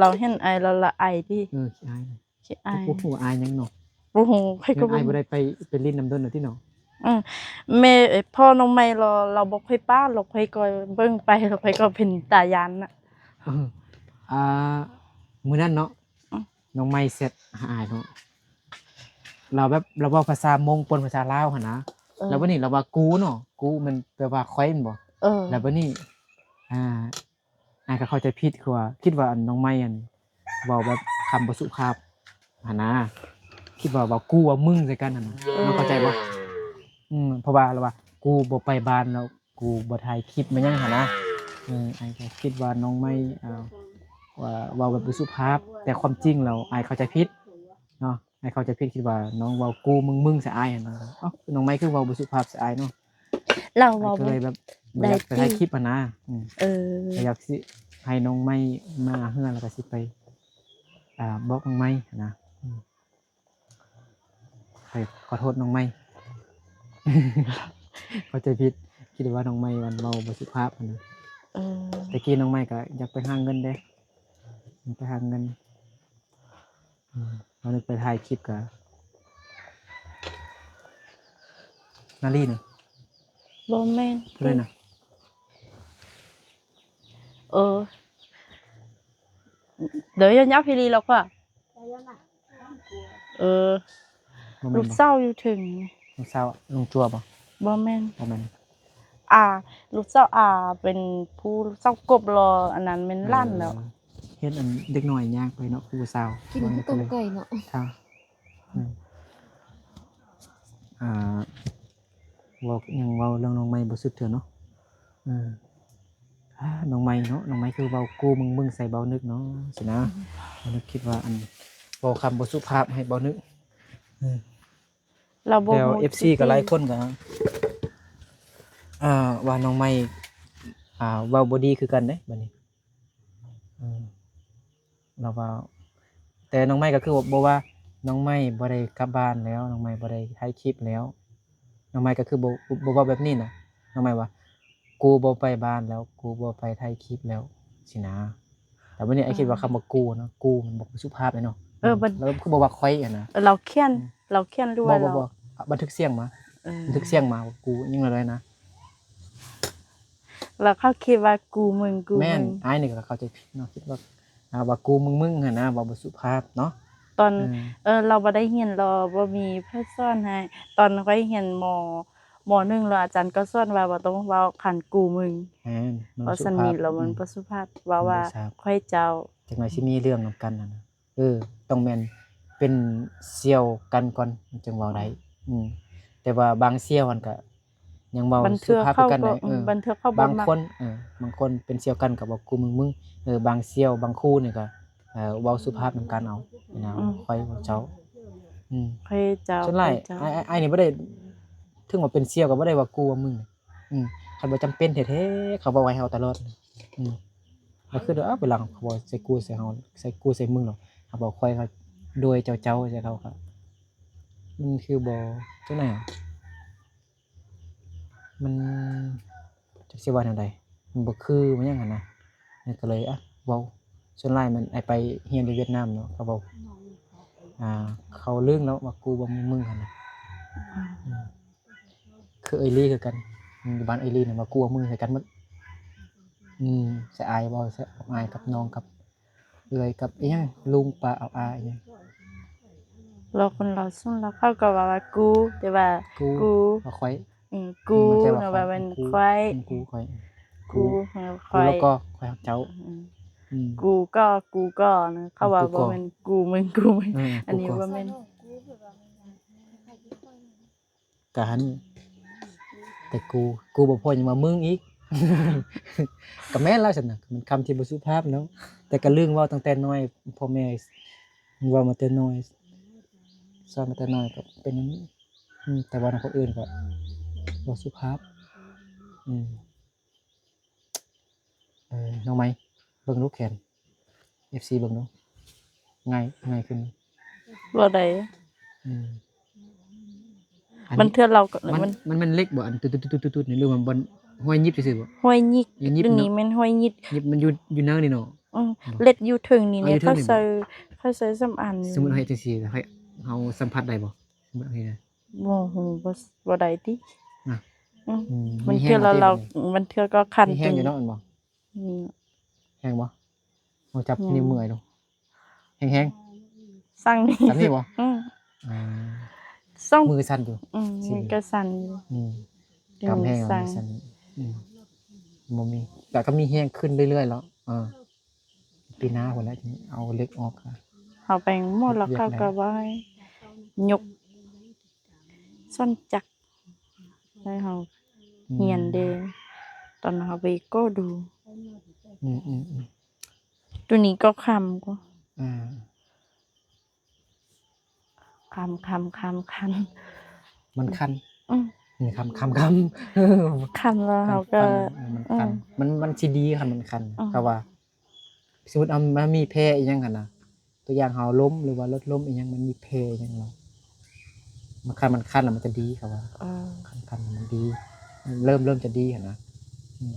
ລາວເຫັນອ້າຍແລ້ວລາວອາຍຕິ. ເອີ ຂີ້ອາຍ ຂີ້ອາຍ. ບໍ່ຮູ້ວ່າອາຍຫຍັງເນາະ. ບໍ່ຮູ້ ຂ້ອຍກໍບໍ່ຮູ້. ອ້າຍບໍ່ໄດ້ໄປ ໄປຫຼິ້ນນຳດົນແລ້ວຕິເນາະ. ອືມ ແມ່ ພໍ່ນ້ອງໃໝ່ລາວ ລາວບໍ່ຄ່ອຍປາກ ລາວຂ້ອຍກໍເບິ່ງໄປ ລາວຂ້ອຍກໍເປັນຕາຢ້ານນະ. ເອີ ອ່າ ມື້ນັ້ນເນາະ ອືມ ນ້ອງໃໝ່ແຊັດຫາອ້າຍເນາະ ລາວແບບ ລາວເວົ້າພາສາມົ້ງປົນພາສາລາວຫັ້ນນະ. ເອີ ແລ້ວບັດນີ້ລາວວ່າກູເນາະ ກູມັນແປວ່າຂ້ອຍແມ່ນບໍ່? ເອີ ແລ້ວບັດນີ້ ອ່າ ອ້າຍກໍເຂົ້າໃຈຜິດ ຄືວ່າຄິດວ່າອັນນ້ອງໃໝ່ອັນເວົ້າແບບຄຳບໍ່ສຸພາບຫັ້ນນະ ຄິດວ່າເວົ້າກູເວົ້າມຶງໃສ່ກັນຫັ້ນນະ. ເອີ ນ້ອງເຂົ້າໃຈບໍ່? ອືມ ເພາະວ່າລາວວ່າ ກູບໍ່ໄປບ້ານແລ້ວ ກູບໍ່ຖ່າຍຄລິບມາຫຍັງຫັ້ນນະ. ເອີ ອ້າຍກໍຄິດວ່ານ້ອງໃໝ່ ອ່າ ວ່າເວົ້າແບບບໍ່ສຸພາບ ແຕ່ຄວາມຈິງແລ້ວອ້າຍເຂົ້າໃຈຜິດເນາະ. ອ້າຍເຂົ້າໃຈຜິດ ຄິດວ່ານ້ອງເວົ້າກູມຶງໆໃສ່ອ້າຍຫັ້ນນະ. ເອົ້າ ນ້ອງໃໝ່ຄືເວົ້າບໍ່ສຸພາບໃສ່ອ້າຍເນາະ? ລາວເວົ້າ ອ້າຍກໍເລີຍແບບ ບໍ່ຢາກໄປຖ່າຍຄລິບຫັ້ນນະ. ອືມ ເອີ ກໍຢາກຊິໃຫ້ນ້ອງໃໝ່ມາເຮືອນ ແລ້ວກໍຊິໄປ ອ່າ ບອກນ້ອງໃໝ່ຫັ້ນນະ. ອືມ ຂ້ອຍຂໍໂທດນ້ອງໃໝ່ ເຂົ້າໃຈຜິດ ຄິດວ່ານ້ອງໃໝ່ມັນເວົ້າບໍ່ສຸພາບຫັ້ນນະ. ເອີ ແຕ່ກີ້ນ້ອງໃໝ່ກໍຢາກໄປຫາເງິນເດ້ ຢາກໄປຫາເງິນ. ອືມ ເຮົານຶກໄປຖ່າຍຄລິບກະ ນາລີນະ? ບໍ່ແມ່ນ ຜູ້ໃດນະ? ເອີ ດຽວຍາວໆ ພີລີລອກວ່າ ເອີ ບໍ່ແມ່ນ ລູກ ບໍ່ ສາວຢູ່ເທິງ. ລູກສາວລຸງຈົວບໍ່? ບໍ່ແມ່ນ ບໍ່ແມ່ນ. ອ່າ ລູກສາວ ອ່າ ເປັນຜູ້ສາວກົບ ລາວອັນນັ້ນແມ່ນຫຼານແລ້ວ. ເອີ ເຫັນອັນເດັກນ້ອຍຍ່າງໄປເນາະ ຜູ້ສາວ ກິນ ວ່າ ເຂົ້າຕົ້ມໄກ່ເນາະ. ເອີ ອ່າ ເວົ້າ ຍັງເວົ້າເລື່ອງນ້ອງໃໝ່ບໍ່ສຸດເທື່ອເນາະ. ເອີ ອ່າ ນ້ອງໃໝ່ເນາະ ນ້ອງໃໝ່ຄືເວົ້າກູ່ມຶງໆ ໃສ່ເບົານຶກເນາະ ຊີ້ນະ. ເບົານຶກຄິດວ່າ ອັນ ເວົ້າຄຳບໍ່ສຸພາບໃຫ້ເບົານຶກ. ເອີ ລາວບໍ່ ແລ້ວ ຮູ້ ເອັຟຊີ ກໍຫຼາຍຄົນກໍ ອ່າ ວ່ານ້ອງໃໝ່ ອ່າ ເວົ້າບໍ່ດີຄືກັນເດ້ບັດນີ້. ເອີ ລາວວ່າ ແຕ່ນ້ອງໃໝ່ກໍຄືບໍ່ວ່າ ນ້ອງໃໝ່ບໍ່ໄດ້ກັບບ້ານແລ້ວ ນ້ອງໃໝ່ບໍ່ໄດ້ຖ່າຍຄລິບແລ້ວ. ນ້ອງໃໝ່ກໍຄືບໍ່ ບໍ່ເວົ້າແບບນີ້ນະ. ນ້ອງໃໝ່ວ່າ ກູບໍ່ໄປບ້ານແລ້ວ ກູບໍ່ໄປຖ່າຍຄລິບແລ້ວ ຊີ້ນະ. ແຕ່ບັດນີ້ອ້າຍຄິດວ່າຄຳວ່າກູນະ ກູມັນບໍ່ສຸພາບເດ້ເນາະ. ເອີ ມັນ ລາວຄືບໍ່ວ່າຂ້ອຍຫັ້ນນະ. ເອີ ລາວຂຽນ ອືມ ລາວຂຽນ ຫຼືວ່າ ບໍ່ ລາວ ບໍ່ ບັນທຶກສຽງມາ. ເອີ ບັນທຶກສຽງມາວ່າກູ ຫຍັງແນວໃດນະ. ແລ້ວເຂົາຄິດວ່າກູມຶງ ກູ ແມ່ນ ມຶງ. ອ້າຍນີ້ກໍເຂົ້າໃຈຜິດເນາະ ຄິດວ່າ ອ່າ ວ່າກູມຶງໆ ຫັ້ນນະ ເວົ້າບໍ່ສຸພາບເນາະ. ຕອນ ເອີ ເອີ ລາວບໍ່ໄດ້ຮຽນ ລາວບໍ່ມີໃຜສອນໃຫ້. ຕອນຂ້ອຍຮຽນ ມໍ ມໍໜຶ່ງ ແລ້ວອາຈານກໍສອນວ່າບໍ່ຕ້ອງເວົ້າຄັນກູມຶງ. ແມ່ນ ມັນ ເວົ້າຊັ້ນນີ້ ບໍ່ສຸພາບ ແລ້ວມັນ ອືມ ບໍ່ສຸພາບ ເວົ້າວ່າ ບໍ່ສຸພາບ ຂ້ອຍເຈົ້າ. ຈັກໜ້ອຍຊິມີເລື່ອງນຳກັນຫັ້ນນະ. ເອີ ຕ້ອງແມ່ນເປັນສ່ຽວກັນກ່ອນ ມັນຈຶ່ງເວົ້າໄດ້. ອືມ ແຕ່ວ່າບາງສ່ຽວຫັ້ນກະຍັງເວົ້າສຸພາບຄືກັນໄດ໋. ເອີ ບາງເທື່ອເຂົາບໍ່ ບາງຄົນ ເອີ ບາງຄົນເປັນສ່ຽວກັນກໍເວົ້າກູມຶງໆ. ເອີ ບາງສ່ຽວ ບາງຄູ່ນີ້ກໍ ເອີ ເວົ້າສຸພາບນຳກັນເອົານະ. ອືມ ຂ້ອຍເຈົ້າ ອືມ ຂ້ອຍເຈົ້າ ສ່ວນຫຼາຍ ຂ້ອຍເຈົ້າ ອ້າຍ ອ້າຍ ອ້າຍນີ້ບໍ່ໄດ້ ເຖິງວ່າເປັນສ່ຽວກໍບໍ່ໄດ້ວ່າກູວ່າມຶງ. ອືມ ຄັນບໍ່ຈຳເປັນແທ້ໆ ເຂົາເວົ້າໃຫ້ເຮົາຕະຫຼອດ. ອືມ ກໍຄືວ່າ ເອີ ເວລາເຂົາເວົ້າໃສ່ກູໃສ່ເຮົາ ໃສ່ກູໃສ່ມຶງເນາະ ເຮົາເວົ້າຂ້ອຍ ເຂົາໂດຍເຈົ້າໆ ໃສ່ເຂົາ ກໍມັນຄືບໍ່ ຈັ່ງໃດ ມັນ ຈັກຊິວ່າແນວໃດ ມັນບໍ່ຄື ມັນຫຍັງຫັ້ນນະ. ກໍເລີຍ ອ່ະ ເວົ້າ ສ່ວນຫຼາຍມັນ ອ້າຍໄປຮຽນຢູ່ຫວຽດນາມເນາະ ເຂົາເວົ້າ ອ່າ ເຂົາລຶ້ງແລ້ວວ່າກູບໍ່ມີມຶງຫັ້ນນະ. ອືມ ອືມ ຄືເອື້ອຍລີຄືກັນ ຢູ່ບ້ານເອື້ອຍລີນະ ວ່າກູວ່າມຶງໃສ່ກັນໝົດ. ອືມ ໃສ່ອ້າຍ ເວົ້າໃສ່ອ້າຍກັບນ້ອງກັບເອື້ອຍກັບອີຫຍັງ ລຸງ ປ້າ ອາ ອີຫຍັງ. ລາວຄົນລາວຊົນລາວ ເຂົາກໍວ່າ ວ່າກູ ແຕ່ວ່າກູ ກູ ວ່າຂ້ອຍ. ອືມ ກູ ມັນແປວ່າ ເນາະ ຂ້ອຍ ວ່າແມ່ນ ກູ ຂ້ອຍ ອືມ ກູຂ້ອຍ ກູ ກູ ເອີ ຂ້ອຍ ກູແລ້ວກໍຂ້ອຍຮັກເຈົ້າ. ອືມ ອືມ ກູກໍ ກູກໍນະ ເຂົາວ່າ ອືມ ກູກໍ ບໍ່ແມ່ນກູມຶງ ກູມຶງ. ເອີ ອັນນີ້ ກູກໍ ບໍ່ແມ່ນ ກະຫັ້ນ ແຕ່ກູ ກູບໍ່ພໍຍັງວ່າມຶງອີກ ກະແມ່ນແລ້ວຊັ້ນນະ ມັນຄຳທີ່ບໍ່ສຸພາບເນາະ. ແຕ່ກະລຶ້ງເວົ້າຕັ້ງແຕ່ນ້ອຍ ພໍ່ແມ່ເວົ້າມາແຕ່ນ້ອຍ ສອນມາແຕ່ນ້ອຍ ກະເປັນແນວນີ້. ອືມ ແຕ່ວ່ານຳຄົນອື່ນກໍບໍ່ສຸພາບ. ອືມ ເອີ ນ້ອງໃໝ່ ເບິ່ງລູກແຂນ ເອັຟຊີ ເບິ່ງດູ ງ່າຍ ງ່າຍຂຶ້ນບໍ່? ບໍ່ໄດ້. ອືມ ອັນ ມັນເທື່ອລາວກໍ ມັນ ມັນ ມັນແມ່ນເຫຼັກບໍ່ ອັນຕຸດໆໆໆນີ້ ຫຼືວ່າມັນຮອຍຫຍິບຊື່ໆບໍ່? ຮອຍຫຍິບ ຫຍິບ ຕົວນີ້ແມ່ນຮອຍຫຍິບ ຫຍິບມັນຢູ່ ຢູ່ເນີນີ້ເນາະ. ອືມ ບໍ່ ເຫຼັກຢູ່ເທິງນີ້ ເຂົາໃສ່ ເຂົາໃສ່ສຳອານຢູ່. ສົມມຸດເຮົາເຮັດຈັ່ງຊີ້ ເຮົາ ເຮົາສຳຜັດໄດ້ບໍ່? ແບບນີ້ນະ ບໍ່ຮູ້ ບໍ່ ບໍ່ໄດ້ຕິ. ນະ ອືມ ອືມ ມັນເທື່ອລາວ ມັນເທື່ອກໍຄັນ ມີແຮງຢູ່ເນາະ ແມ່ນບໍ່? ອືມ ແຮງບໍ່? ລອງຈັບນິ້ວມືອ້າຍດູ ແຮງໆ ສັ່ນນີ້ ສັ່ນນີ້ບໍ່? ອືມ ອ່າ ສອງມືສັ່ນຢູ່. ອືມ ມືກໍສັ່ນຢູ່. ອືມ ກຳແຮງ ມືສັ່ນ. ອືມ ບໍ່ມີ ແຕ່ກໍມີແຮງຂຶ້ນເລື້ອຍໆແລ້ວ. ເອີ ປີໜ້າພຸ້ນແຫຼະ ເອົາເຫຼັກອອກ. ເຮົາໄປໝໍລາວ ເຂົາກໍວ່າໃຫ້ຍົກສ້ອນຈັກ ໃຫ້ເຮົາ ອືມ ຮຽນເດ້ ຕອນເຮົາໄປກໍດູ. ອືມໆໆ ໂຕນີ້ກໍຄຳກໍ ອ່າ ຄຳ ຄຳ ຄຳ ຄັນ ມັນຄັນ. ອືມ ນີ້ຄັນ ຄັນ ຄັນ ຄັນແລ້ວເຮົາກໍ ຄັນ ເອີ ມັນຄັນ ເອີ ມັນ ມັນຊິດີຄັນມັນຄັນ ອືມ ກໍວ່າ ສົມມຸດເອົາ ມັນມີແຜອີ່ຫຍັງຫັ້ນນະ ຕົວຢ່າງເຮົາລົ້ມ ຫຼືວ່າລົດລົ້ມອີ່ຫຍັງ ມັນມີແຜອີ່ຫຍັງເນາະ ມັນຄັນ ມັນຄັນແລ້ວມັນຈະດີ ເຂົາວ່າ ເອີ ຄັນໆ ມັນດີ ເລີ່ມ ເລີ່ມຈະດີຫັ້ນນະ ອືມ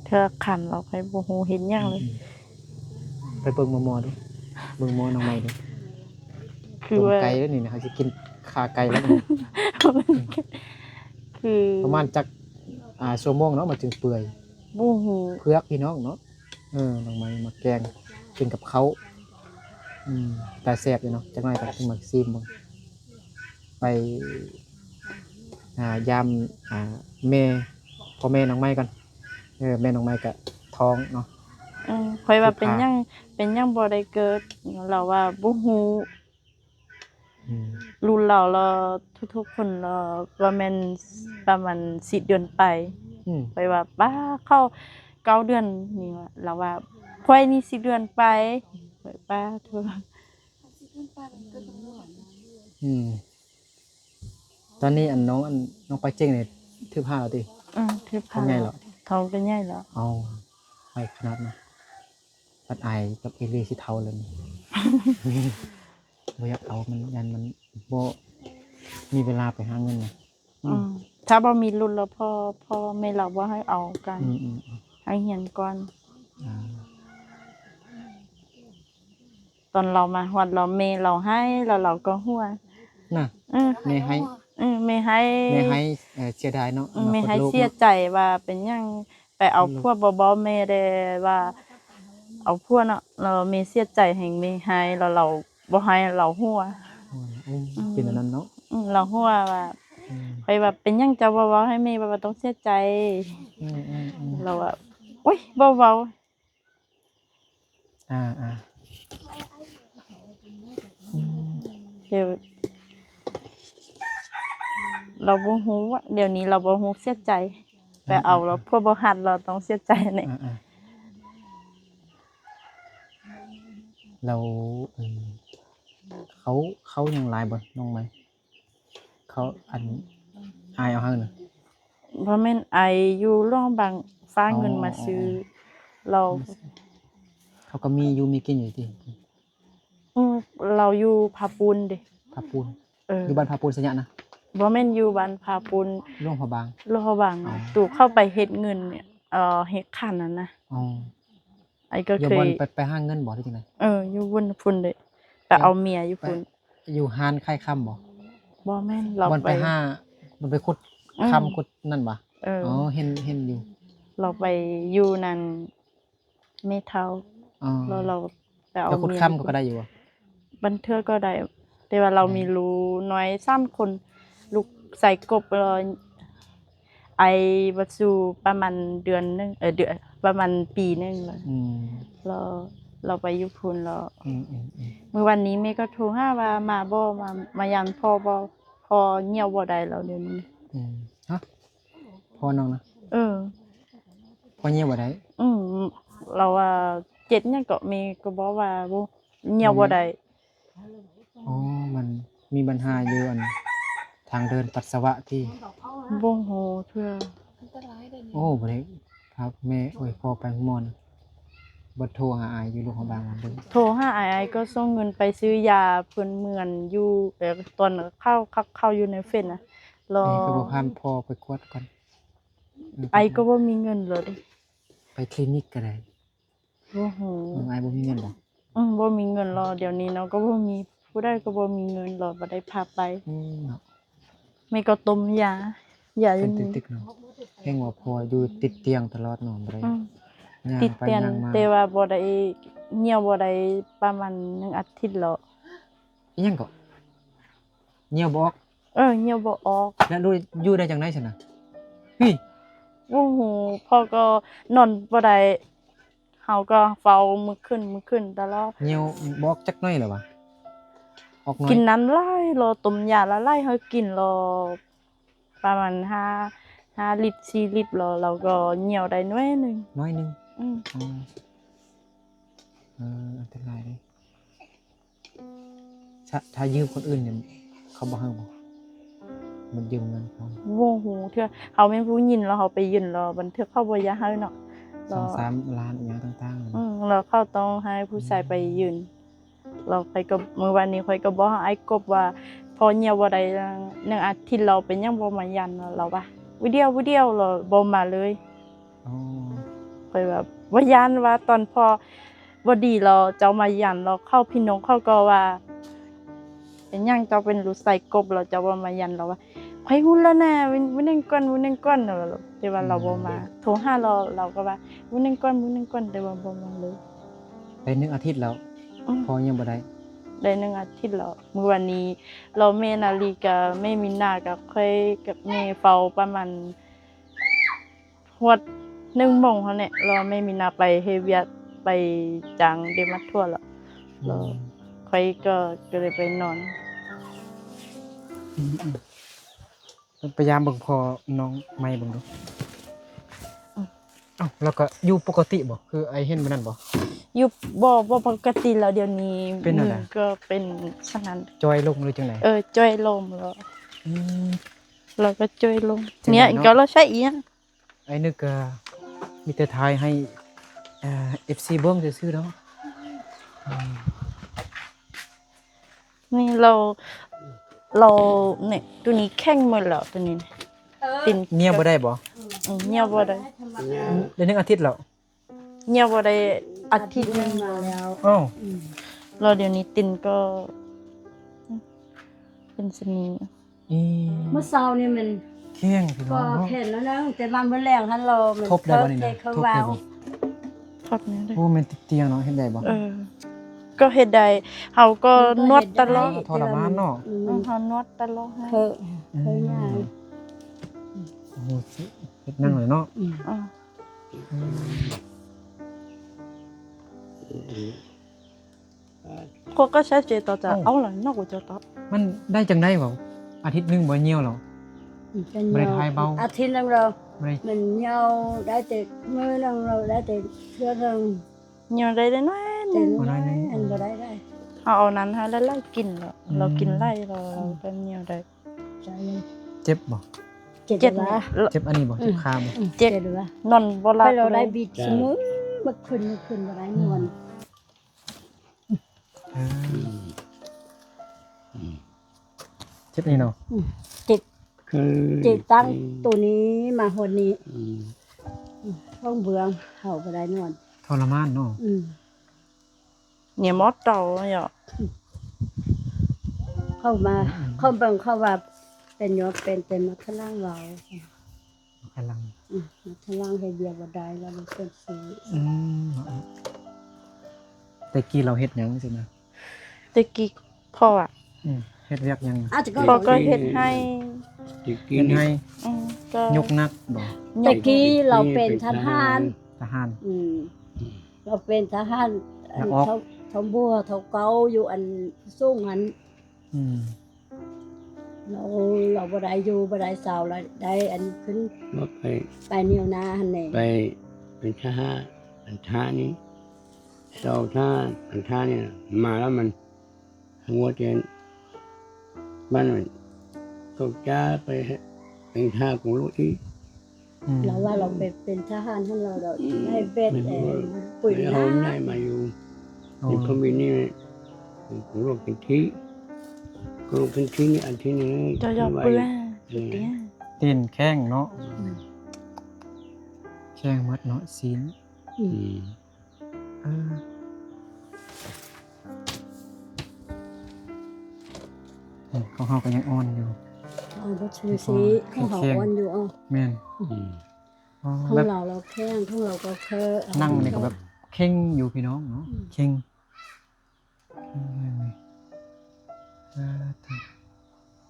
ເທື່ອຄັນເຮົາໄປບໍ່ຮູ້ເຮັດຫຍັງເລີຍ ອືມ ໄປເບິ່ງໝໍ ໝໍດູ ເບິ່ງໝໍນ້ອງໃໝ່ດູ ຄືວ່າ ໄກເດ້ນີ້ນະ ເຮົາຊິກິນຂາໄກ່ແລ້ວນີ້ ຄື ປະມານຈັກ ອ່າ ຊົ່ວໂມງເນາະ ມັນຈຶ່ງເປື່ອຍ ບໍ່ຮູ້ ເຜືອກພີ່ນ້ອງເນາະ ເອີ ນ້ອງໃໝ່ມາແກງກິນກັບເຂົ້າ ອືມ ຕາແຊບຢູ່ເນາະ ຈັກໜ້ອຍກໍຊິມາຊີມເບິ່ງ ໄປ ອ່າ ຢາມ ອ່າ ແມ່ ພໍ່ແມ່ນ້ອງໃໝ່ກ່ອນ ເອີ ແມ່ນ້ອງໃໝ່ກໍທ້ອງເນາະ ອືມ ຂ້ອຍວ່າເປັນຫຍັງ ເປັນຫຍັງບໍ່ໄດ້ເກີດ ລາວວ່າບໍ່ຮູ້ ອືມ ລຸ້ນລາວລະ ທຸກໆຄົນລະ ວ່າແມ່ນປະມານສີ່ເດືອນໄປ ອືມ ຂ້ອຍວ່າ ປ້າ ເຂົ້າເກົ້າເດືອນນີ້ ລາວວ່າ ຂ້ອຍນີ້ສີ່ເດືອນໄປ ຂ້ອຍ ປ້າໂທ້ ອືມ ຕອນນີ້ອັນນ້ອງ ອັນນ້ອງປາເຈັງນີ້ ເທີບຫ້າແລ້ວຕິ? ອືມ ເທີບຫ້າ ທ້ອງໃຫຍ່ແລ້ວ ແລ້ວ ທ້ອງກໍໃຫຍ່ແລ້ວ ເອົາ ໄວຂະໜາດນັ້ນ ບັດອາຍກັບເອລີຊິເຖົ້າແລ້ວນີ້ ບໍ່ຢາກເອົາ ມັນ ຢ້ານມັນບໍ່ມີເວລາໄປຫາເງິນນະ ອືມ ອືມ ຖ້າບໍ່ມີລຸ້ນແລ້ວ ພໍ່ ພໍ່ແມ່ລາວບໍ່ໃຫ້ເອົາກັນ ອືມໆໆ ໃຫ້ຮຽນກ່ອນ ອ່າ ຕອນລາວມາຮອດ ລາວ ແມ່ລາວໄຫ້ ແລ້ວລາວກໍຫົວ ນະ ເອີ ແມ່ໄຫ້ ເອີ ແມ່ໄຫ້ ແມ່ໄຫ້ ເອີ ເສຍດາຍເນາະ ອືມ ອະນາຄົດລູກ ແມ່ໄຫ້ເສຍໃຈວ່າເປັນຫຍັງໄປເອົາ ອືມ ຜົວບໍ່ ບໍ່ ແມ່ໄດ້ວ່າເອົາຜົວເນາະ ແລ້ວແມ່ເສຍໃຈແຮງ ແມ່ໄຫ້ ແລ້ວລາວບໍ່ໄຫ້ ລາວຫົວ ອືມ ອືມ ເປັນອັນນັ້ນເນາະ ອືມ ລາວຫົວວ່າ ອືມ ຂ້ອຍວ່າ ເປັນຫຍັງເຈົ້າບໍ່ເວົ້າໃຫ້ແມ່ ວ່າບໍ່ຕ້ອງເສຍໃຈ ອືມໆໆ ລາວວ່າ ໂອ້ຍ ບໍ່ເວົ້າ ອ່າໆ ອືມ ດຽວ ລາວບໍ່ຮູ້ ດຽວນີ້ລາວບໍ່ຮູ້ເສຍໃຈ ໄປເອົາ ອ່າໆໆ ລາວຜົວບໍ່ຮັກ ລາວຕ້ອງເສຍໃຈແນ່ ອ່າໆ ແລ້ວ ເອີ ເຂົາ ເຂົາຫຍັງຫຼາຍບໍ່ ນ້ອງໃໝ່? ເຂົາ ອັນ ອ້າຍເອົາໃຫ້ນະ ບໍ່ແມ່ນ ອ້າຍຢູ່ຫຼວງພະບາງ ຝາກເງິນມາຊື້ ອໍ ແລ້ວ ເຂົາກໍມີຢູ່ມີກິນຢູ່ຕິ? ອືມ ລາວຢູ່ຜາປູນເດ ຜາປູນ ເອີ ຢູ່ບ້ານຜາປູນໄຊຍະນະ? ບໍ່ແມ່ນ ຢູ່ບ້ານຜາປູນ ຫຼວງພະບາງ ຫຼວງພະບາງ ອໍ ຕູເຂົ້າໄປເຮັດເງິນ ເອີ ເຮັດຂັນຫັ້ນນະ ອໍ ອ້າຍກໍເຄີຍ ຢູ່ບ່ອນໄປ ໄປຫາເງິນບໍ່ ຫຼືຈັ່ງໃດ? ເອີ ຢູ່ບ່ອນພຸ້ນເດ້ ໄປເອົາເມຍຢູ່ພຸ້ນ ໄປຢູ່ຮ້ານຂາຍຄຳບໍ່? ບໍ່ແມ່ນ ລາວ ບ່ອນໄປ ໄປຫາ ບ່ອນໄປຂຸດ ອືມ ຄຳຂຸດນັ້ນຫວາ? ເອີ ອໍ ເຫັນ ເຫັນຢູ່ ລາວໄປຢູ່ນັ້ນແມ່ເຖົ້າ ອໍ ແລ້ວລາວໄປເອົາເມຍ ແລ້ວຂຸດຄຳກໍໄດ້ຢູ່ບໍ່? ບາງເທື່ອກໍໄດ້ ແຕ່ວ່າລາວ ອືມ ມີລູກນ້ອຍສາມຄົນ ລູກຊາຍກົບ ລາວ ໄອບໍ່ສູ່ປະມານເດືອນໜຶ່ງ ເອີ ເດືອນ ປະມານປີໜຶ່ງແລ້ວ ອືມ ລາວ ລາວໄປຢູ່ພຸ້ນແລ້ວ ອືມໆໆ ມື້ວານນີ້ແມ່ກໍໂທຫາວ່າມາບໍ່ ມາ ມາຢາມພໍ່ບໍ່ ພໍ່ຍ່ຽວບໍ່ໄດ້ແລ້ວດຽວນີ້ ອືມ ຮະ ພໍ່ນ້ອງນະ? ເອີ ພໍ່ຍ່ຽວບໍ່ໄດ້ ອືມ ລາວວ່າເຈັບຫຍັງກໍ ແມ່ກໍບອກວ່າບໍ່ ຍ່ຽວບໍ່ໄດ້ ອໍ ມັນມີບັນຫາຢູ່ອັນທາງເດີນປັດສະວະຕິ? ບໍ່ຮູ້ເທື່ອ ໂອ້ ບໍ່ໄດ້ພາແມ່ ໂອ້ຍ ພໍ່ໄປໂຮງໝໍນະ ບໍ່ໂທຫາອ້າຍຢູ່ຫຼວງພະບາງວ່າເບິ່ງ ໂທຫາອ້າຍ ອ້າຍກໍສົ່ງເງິນໄປຊື້ຢາພື້ນເມືອງຢູ່ ເອີ ຕອນເຂົ້າ ເຂົ້າ ເຂົ້າຢູ່ໃນເຟສນະ ແລ້ວ ແມ່ຄືບໍ່ພາພໍ່ໄປກວດກ່ອນ? ເອີ ອ້າຍກໍບໍ່ມີເງິນເລີຍ ໄປຄລີນິກກໍໄດ້. ບໍ່ຮູ້ ນ້ອງອ້າຍບໍ່ມີເງິນບໍ່? ອືມ ບໍ່ມີເງິນລະ ດຽວນີ້ເນາະ ກໍບໍ່ມີ ຜູ້ໃດກໍບໍ່ມີເງິນລະ ບໍ່ໄດ້ພາໄປ ອືມ ເນາະ ແມ່ກໍຕົ້ມຢາ ຢາຢູ່ນີ້ ຕຶກໆເນາະ ແຮງວ່າພໍ່ຢູ່ຕິດຕຽງຕະຫຼອດເນາະ ບໍ່ໄດ້ ອືມ ຍ່າງໄປຍ່າງມາ ຕິດຕຽງ ແຕ່ວ່າບໍ່ໄດ້ ຍ່ຽວບໍ່ໄດ້ປະມານໜຶ່ງອາທິດລະ ອີຫຍັງເກາະ? ຍ່ຽວບໍ່ອອກ? ເອີ ຍ່ຽວບໍ່ອອກ ແລ້ວຢູ່ໄດ້ຈັ່ງໃດຊັ້ນນະ? ເຮີ້ຍ ບໍ່ຮູ້ ພໍ່ກໍນອນບໍ່ໄດ້ ເຮົາກໍເຝົ້າມື້ຄືນ ມື້ຄືນຕະຫຼອດ ຍ່ຽວບໍ່ອອກຈັກໜ້ອຍລະຫວາ? ອອກໜ້ອຍ ກິນນ້ຳຫຼາຍລະ ຕົ້ມຢາຫຼາຍໆ ໃຫ້ກິນລະ ປະມານຫ້າ ຫ້າລິດ ສີ່ລິດລະ ລາວກໍຍ່ຽວໄດ້ໜ້ອຍໜຶ່ງ ໜ້ອຍໜຶ່ງ ອືມ ອໍ ເອີ ອັນຕະລາຍເດ້. ຖ້າ ຖ້າຢືມຄົນອື່ນນີ້ ເຂົາບໍ່ໃຫ້ບໍ່? ມັນຢືມເງິນເຂົາ ບໍ່ຮູ້ເທື່ອ. ເຮົາແມ່ນຜູ້ຍິນ ແລ້ວເຮົາໄປຍື່ນ ແລ້ວບາງເທື່ອເຂົາບໍ່ຢາກໃຫ້ເນາະ ສອງສາມລ້ານອີ່ຫຍັງຕ່າງໆ ອືມ ແລ້ວເຂົາຕ້ອງໃຫ້ຜູ້ຊາຍໄປຍື່ນ ແລ້ວຂ້ອຍກໍ ມື້ວານນີ້ຂ້ອຍກໍບອກໃຫ້ອ້າຍກົບວ່າ ພໍຍ່ຽວບໍ່ໄດ້ໜຶ່ງອາທິດແລ້ວ ເປັນຫຍັງບໍ່ມາຢ້ານ ແລ້ວວ່າ ມື້ດຽວ ມື້ດຽວ ແລ້ວບໍ່ມາເລີຍ. ອໍ ຂ້ອຍວ່າບໍ່ຢ້ານ ວ່າຕອນພໍ່ບໍ່ດີແລ້ວເຈົ້າມາຢ້ານ ແລ້ວເຂົາພີ່ນ້ອງເຂົາກໍວ່າ ເປັນຫຍັງເຈົ້າເປັນລູກຊາຍກົບ ແລ້ວເຈົ້າບໍ່ມາຢ້ານ ແລ້ວວ່າ ຂ້ອຍຮູ້ແລ້ວນະ ມື້ໜຶ່ງກ່ອນ ມື້ໜຶ່ງກ່ອນ ແຕ່ວ່າລາວບໍ່ມາ ໂທຫາລາວ ລາວກໍວ່າ ມື້ໜຶ່ງກ່ອນ ມື້ໜຶ່ງກ່ອນ ແຕ່ວ່າບໍ່ມາເລີຍ. ໄດ້ໜຶ່ງອາທິດແລ້ວ ອືມ ພໍ່ຍັງບໍ່ໄດ້ ໄດ້ໜຶ່ງອາທິດແລ້ວ. ມື້ວານນີ້ລາວແມ່ນາລີກະແມ່ມີນາກະຂ້ອຍກັບແມ່ເຝົ້າປະມານ ຮອດໜຶ່ງໂມງຫັ້ນແຫຼະ ແລ້ວແມ່ມີນາໄປເຮັດວຽກ ໄປຈ້າງໄດ້ມາທົ່ວແລ້ວ ແລ້ວຂ້ອຍກໍ ກໍເລີຍໄປນອນ. ອືມໆ ໄປຢາມເບິ່ງພໍ່ນ້ອງໃໝ່ເບິ່ງດູ. ອືມ ເອົ້າ ແລ້ວກໍຢູ່ປົກກະຕິບໍ່? ຄືອ້າຍເຫັນມື້ນັ້ນບໍ່? ຢູ່ ບໍ່ ບໍ່ປົກກະຕິແລ້ວ ດຽວນີ້ເປັນແນວໃດ? ກໍເປັນຊັ້ນນັ້ນ ຈ່ອຍລົງຫຼືຈັ່ງໃດ? ເອີ ຈ່ອຍລົງແລ້ວ. ອືມ ແລ້ວກໍຈ່ອຍລົງ ຈັ່ງໃດເນາະ? ເນຍ ກໍລາວໃຊ້ອີຫຍັງ? ອ້າຍນຶກກໍມີແຕ່ຖ່າຍໃຫ້ ເອີ ເອັຟຊີເບິ່ງຊື່ໆດອກ. ອືມ ນີ້ລາວ ລາວ ນີ້ ໂຕນີ້ແຂງໝົດແລ້ວ ໂຕນີ້ ເອີ ຕີນ ຍ່ຽວບໍ່ໄດ້ບໍ່? ອືມ ຍ່ຽວບໍ່ໄດ້ ໄດ້ໜຶ່ງອາທິດແລ້ວ ຍ່ຽວບໍ່ໄດ້ອາທິດໜຶ່ງແລ້ວ. ອ້າວ ອືມ ແລ້ວດຽວນີ້ຕີນກໍເປັນຊະນີ. ອືມ ມື້ເຊົ້ານີ້ມັນແຂງພີ່ນ້ອງເນາະ ແຂງແລ້ວນະ ແຕ່ວ່າມື້ແລງຫັ້ນລາວມັນທົບໄດ້ບໍ່ນີ້ນະ? ທົບໄດ້ບໍ່? ທົບນີ້ເດ້. ໂອ້ ແມ່ນຕິດຕຽງເນາະ ເຮັດໄດ້ບໍ່? ເອີ ກໍເຮັດໄດ້ ເຮົາກໍນວດຕະຫຼອດ. ເອີ ທໍລະມານເນາະ. ອືມ ເຮົານວດຕະຫຼອດ. ເຄີ ເຄີຍ່າງ. ອືມ ໂອ້ໂຫ ເຮັດນັ່ງເລີຍເນາະ. ອືມ ອືມ ເຂົາກໍໃຊ້ເຈຕໍ່ຈະ ເອົ້າ ເອົາລະນອກກວ່າຈະຕອບ. ມັນໄດ້ຈັ່ງໃດວະ? ອາທິດໜຶ່ງບໍ່ຍ່ຽວແລ້ວ. ອືມ ບໍ່ໄດ້ຖ່າຍເບົາ ອາທິດໜຶ່ງແລ້ວ. ມັນຍ່ຽວໄດ້ແຕ່ມື້ໜຶ່ງ ແລ້ວໄດ້ແຕ່ເທື່ອໜຶ່ງ. ຍ່ຽວໄດ້ໜ້ອຍໜຶ່ງ ໜ້ອຍໜຶ່ງ ອັນບໍ່ໄດ້ໄດ. ເຮົາເອົານັ້ນໃຫ້ຫຼາຍໆກິນແລ້ວ ອືມ ລາວກິນຫຼາຍແລ້ວ ອືມ ກໍຍ່ຽວໄດ້. ເຈັບບໍ່? ເຈັບ ເຈັບແລ້ວ ເຈັບອັນນີ້ບໍ່? ອືມ ເຈັບຂາບໍ່? ອືມ ເຈັບ ເຈັບແລ້ວ ນອນບໍ່ຫຼັບ. ຂ້ອຍລາວໄດ້ບິດ ເລີຍ ຊຸມື້ ມື້ຄືນ ມື້ຄືນບໍ່ໄດ້ນອນ. ອືມ ເອີ ອືມ ເຈັບນີ້ເນາະ. ອືມ ເຈັບ ເຈັບຕັ້ງ ອືມ ໂຕນີ້ມາຮອດນີ້. ອືມ ອືມ ທ້ອງເບືອງ ເຮົາບໍ່ໄດ້ນອນ ທໍລະມານເນາະ. ອືມ ເນຍໝໍເຕົາເນາະ ເຂົາມາ ອືມ ເຂົາເບິ່ງ ເຂົາວ່າເປັນຍ້ອນເປັນແຕ່ມາຂະຫຼັງເວົ້າ. ມາຂະຫຼັງ ອືມ ມາຂະຫຼັງເຮັດວຽກບໍ່ໄດ້ ລາວເປັນຊີ້. ອືມ ແຕ່ກີ້ລາວເຮັດຫຍັງຊີ້ນະ? ແຕ່ກີ້ພໍ່ອະ ອືມ ເຮັດວຽກຫຍັງ? ພໍ່ກໍເຮັດໄຮ່ ເຮັດໄຮ່. ອືມ ກໍຍົກໜັກບໍ່? ແຕ່ກີ້ລາວເປັນທະຫານ ທະຫານ. ອືມ ລາວເປັນທະຫານ ອັນເຖົ້າບົວເຖົ້າເກົ່າຢູ່ອັນສູງຫັ້ນ. ອືມ ລາວ ລາວບໍ່ໄດ້ຢູ່ບໍ່ໄດ້ເຊົາ ລາວໄດ້ອັນຂຶ້ນໄປ ໄປແນວໜ້າຫັ້ນແຫຼະ ໄປເປັນທະຫານ ອັນທ່ານີ້ ເຊົາທ່າ ອັນທ່ານີ້ມາແລ້ວມັນຫົວແຈນບ້ານເຂົາຈ້າໄປເຮັດເປັນທ່າກົງໂລດອີກ. ອືມ ລາວວ່າລາວໄປເປັນທະຫານຫັ້ນ ລາວໄດ້ເປັນ ອືມ ເອີ ປືນ ເຮົາຍ້າຍມາຢູ່ ອໍ ໃນຄອມມິວນິດນີ້ ໂລກເປັນທີ່ ໂລກເປັນທີ່ນີ້ ອັນທີ່ໜຶ່ງ ເຈົ້າຢ່າເປື້ອນ ອືມ ຕີນແຂງເນາະ. ອືມ ແຂງໝົດເນາະ ຊີ້ນ. ອືມ ອືມ ເອີ ຂອງເຮົາກໍຍັງອ່ອນຢູ່ ເອົາບໍ່ຊື່ຊິ ຂອງເຮົາອ່ອນຢູ່. ເອົ້າ ແມ່ນ ອືມ ຂອງລາວລາວແຂງ ຂອງລາວກໍແຂງ ນັ່ງນີ້ກໍແບບເຄັ່ງຢູ່ພີ່ນ້ອງເນາະ. ອືມ ເຄັ່ງ ເອີ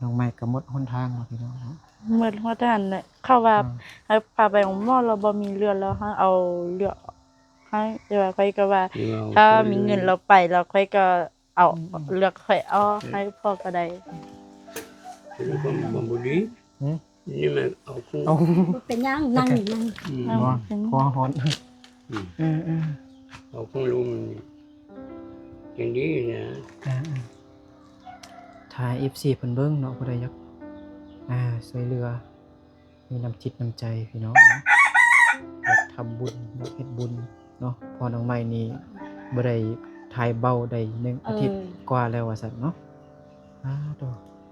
ນ້ອງໃໝ່ກໍໝົດຫົນທາງແລ້ວພີ່ນ້ອງເນາະ. ໝົດຫົນທາງແຫຼະ ເຂົາວ່າ ອືມ ໃຫ້ພາໄປໂຮງໝໍ ແລ້ວບໍ່ມີເລືອດ ແລ້ວໃຫ້ເອົາເລືອດໃຫ້ ແຕ່ວ່າຂ້ອຍກໍວ່າ ຖ້າມີເງິນແລ້ວໄປ ແລ້ວຂ້ອຍກໍເອົາ ອືມ ເລືອດຂ້ອຍອອກໃຫ້ພໍ່ກໍໄດ້. ເປັນຄວາມບໍ່ດີ. ຫື? ນີ້ແມ່ນເອົາ ເອົາ ບໍ່ເປັນຫຍັງ ນັ່ງ ນັ່ງ ອືມ ນັ່ງ ບໍ່ ເປັນ ຄໍຮ້ອນ. ອືມ ເອີໆ ເອົາຂອງລຸງນີ້ຈັ່ງດີນະ. ເອີໆ ຖ້າໃຫ້ເອັຟຊີເພິ່ນເບິ່ງເນາະ ຜູ້ໃດຢາກ ອ່າ ຊ່ວຍເຫຼືອ ມີນ້ຳຈິດນ້ຳໃຈພີ່ນ້ອງເນາະ ຢາກທຳບຸນ ຢາກເຮັດບຸນເນາະ. ເພາະນ້ອງໃໝ່ນີ້ບໍ່ໄດ້ຖ່າຍເບົາໄດ້ໜຶ່ງອາທິດກວ່າແລ້ວວ່າຊັ້ນເນາະ. ອາ ໂຕ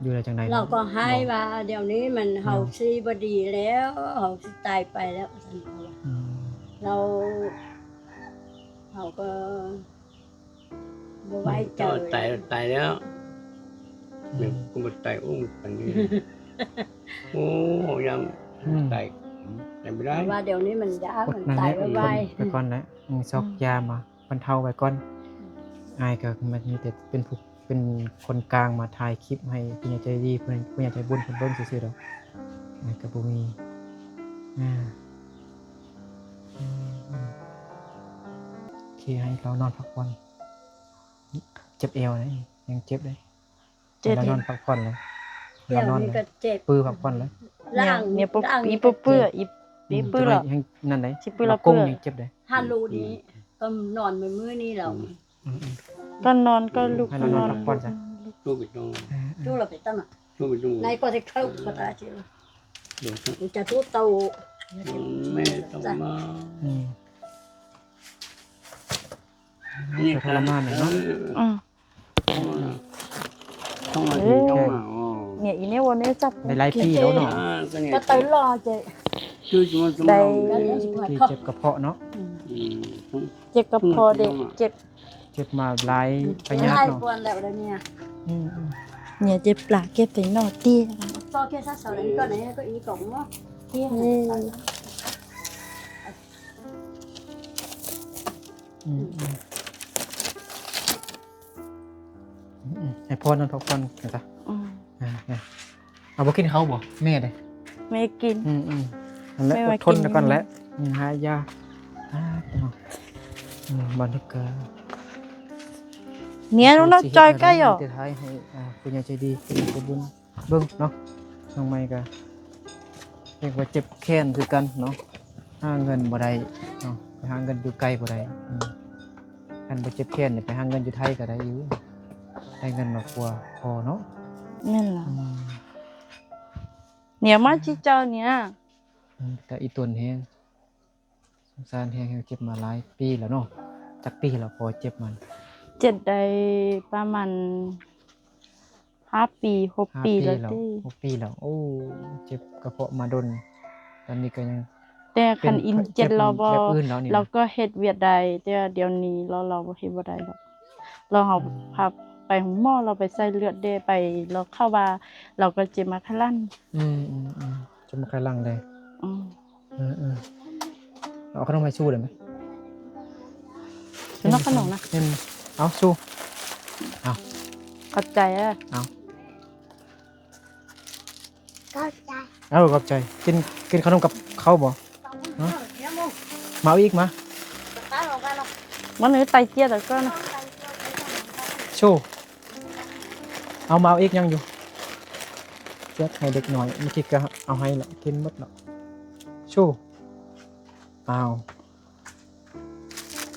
ຢູ່ໄດ້ຈັ່ງໃດ ລາວກໍຮ້າຍວ່າ ດຽວນີ້ມັນ ເຮົາຊິບໍ່ດີແລ້ວ ເຮົາຊິຕາຍໄປແລ້ວວ່າຊັ້ນ. ອືມ ລາວ ເຮົາກໍ ບໍ່ໄວ້ໃຈ ຕາຍ ຕາຍແລ້ວ ອືມ ແມ່ນກໍບໍ່ຕາຍ ໂອ້ ປານນີ້ ໂອ້ ຢ້ານ ອືມ ຕາຍ ຕາຍບໍ່ໄດ້ ວ່າດຽວນີ້ມັນຍາກ ມັນຕາຍໄວໆ ໄປກ່ອນແຫຼະ ອືມ ຊອກ ອືມ ຢາມາບັນເທົາໄວ້ກ່ອນ. ອືມ ອ້າຍກໍມີແຕ່ເປັນຜູ້ ເປັນຄົນກາງມາຖ່າຍຄລິບໃຫ້ຜູ້ໃຫຍ່ໃຈດີ ຜູ້ໃຫຍ່ໃຈບຸນເພິ່ນເບິ່ງຊື່ໆດອກ ອ້າຍກໍບໍ່ມີ. ອາ ອືມ ໂອເຄ ໃຫ້ລາວນອນພັກຜ່ອນ. ເຈັບແອວເດ້ ຍັງເຈັບເດ້ ເຈັບ ໃຫ້ລາວນອນພັກຜ່ອນເລີຍ ລາວນອນເລີຍ ປືພັກຜ່ອນເລີຍ. ແນວ ແນວ ອີ່ປຶ ອີ່ປຶ ອີ່ປຶ ແຮງນັ້ນເດ້ ຊິປຶລະ ລາວກົງຍັງເຈັບເດ້ ຮາໂລນີ້ ອືມ ກໍນອນມື້ນີ້ແລ້ວ ອືມ ກໍນອນ ກໍລຸກ ໃຫ້ລາວນອນ ນອນ ພັກຜ່ອນຊະ ລຸກໄປນອນ ເອີ ເອີ ຈຸລະໄປຕັ້ງ ໃນກໍຊິເຂົ້າກໍຕາຈິ ຈະທຸໂຕ ແມ່ຕ້ອງມາ ອືມ ນີ້ກໍທໍລະມານເນາະ ອືມ ເອີ ນີ້ອີແນວເນາະ ໄດ້ຫຼາຍປີແລ້ວເນາະ ກໍໄດ້ຫຼາຍປີແລ້ວເນາະ ກໍໄດ້ຫຼາຍປີ ໄດ້ ທີ່ເຈັບກະເພາະເນາະ ອືມ ເຈັບກະເພາະເດ້ ເຈັບ ເຈັບມາຫຼາຍໄລຍະເນາະ ອືມ ອືມ ເຈັບປາກ ເຈັບໄຕເນາະ ຕີ ອືມ ອືມ ອືມ ໃຫ້ພໍ່ນອນພັກຜ່ອນຊະ ອືມ ອ່າ ອ່າ ເອົາ ບໍ່ກິນເຂົ້າບໍ່ ແມ່ເດ້ ແມ່ກິນ ອືມ ອືມ ນັ້ນແຫຼະ ແມ່ວ່າ ອົດທົນກ່ອນແຫຼະ ອືມ ຫາຢາ ອ່າ ເນາະ ອືມ ບັນທຶກກະ ເນຍ ນ້ອງຈອຍໃກ້ ຊິເຮັດໃຫ້ ເນາະ ໃຫ້ ອ່າ ຜູ້ໃຫຍ່ໃຈດີ ຜູ້ໃຫຍ່ໃຈບຸນ ເບິ່ງເນາະ ນ້ອງໃໝ່ກໍຮຽກວ່າເຈັບແຂນຄືກັນເນາະ ຫາເງິນບໍ່ໄດ້ເນາະ ໄປຫາເງິນຢູ່ໄກບໍ່ໄດ້ ອືມ ຄັນບໍ່ເຈັບແຂນນີ້ໄປຫາເງິນຢູ່ໄທກໍໄດ້ຢູ່ ໄດ້ເງິນມາກກວ່າພໍເນາະ ແມ່ນລະ ອືມ ເນຍ ມາຊິເຈົ້າເນຍ ອືມ ກໍອີຕົນແຮງ ສົງສານແຮງ ເຈັບມາຫຼາຍປີແລ້ວເນາະ ຈັກປີແລ້ວພໍເຈັບມັນ ເຈັບໄດ້ປະມານຫ້າປີ ຫົກປີແລ້ວຕິ ຫົກປີແລ້ວ ໂອ້ ເຈັບກະເພາະມາດົນ ຕອນນີ້ກໍຍັງ ແຕ່ຄັນອີເຈັບລາວບໍ່ ລາວກໍເຮັດວຽກໄດ້ ແຕ່ວ່າດຽວນີ້ລາວ ລາວເຮັດບໍ່ໄດ້ດອກ ລາວເຮົາ ອືມ ພາໄປໂຮງໝໍ ລາວໄປໃສ່ເລືອດເດ້ ໄປ ລາວເຂົາວ່າ ລາວກໍເຈັບໝາກໄຂ່ຫຼັງ ອືມ ອືມ ອືມ ເຈັບໝາກໄຂ່ຫຼັງເດ້ ອືມ ເອີ ເອີ ເອົາຂະໜົມໃຫ້ຊູໄດ້ໄໝ? ເອົາຂະໜົມນະ ເອົາຊູ ເອົາ ຂອບໃຈເດີ ເອົາ ຂອບໃຈ ເອີ ຂອບໃຈ ກິນ ກິນຂະໜົມກັບເຂົ້າບໍ່? ຮະ? ມາເອົາອີກ ມາ ມັນເອີ ໄຕເຈຍດແລ້ວກໍນະ ຊູ ເອົາ ມາເອົາອີກ ຍັງຢູ່ ແຈກໃຫ້ເດັກນ້ອຍ ເມື່ອກີ້ກໍເອົາໃຫ້ລະ ກິນໝົດລະ ຊູ ອ້າວ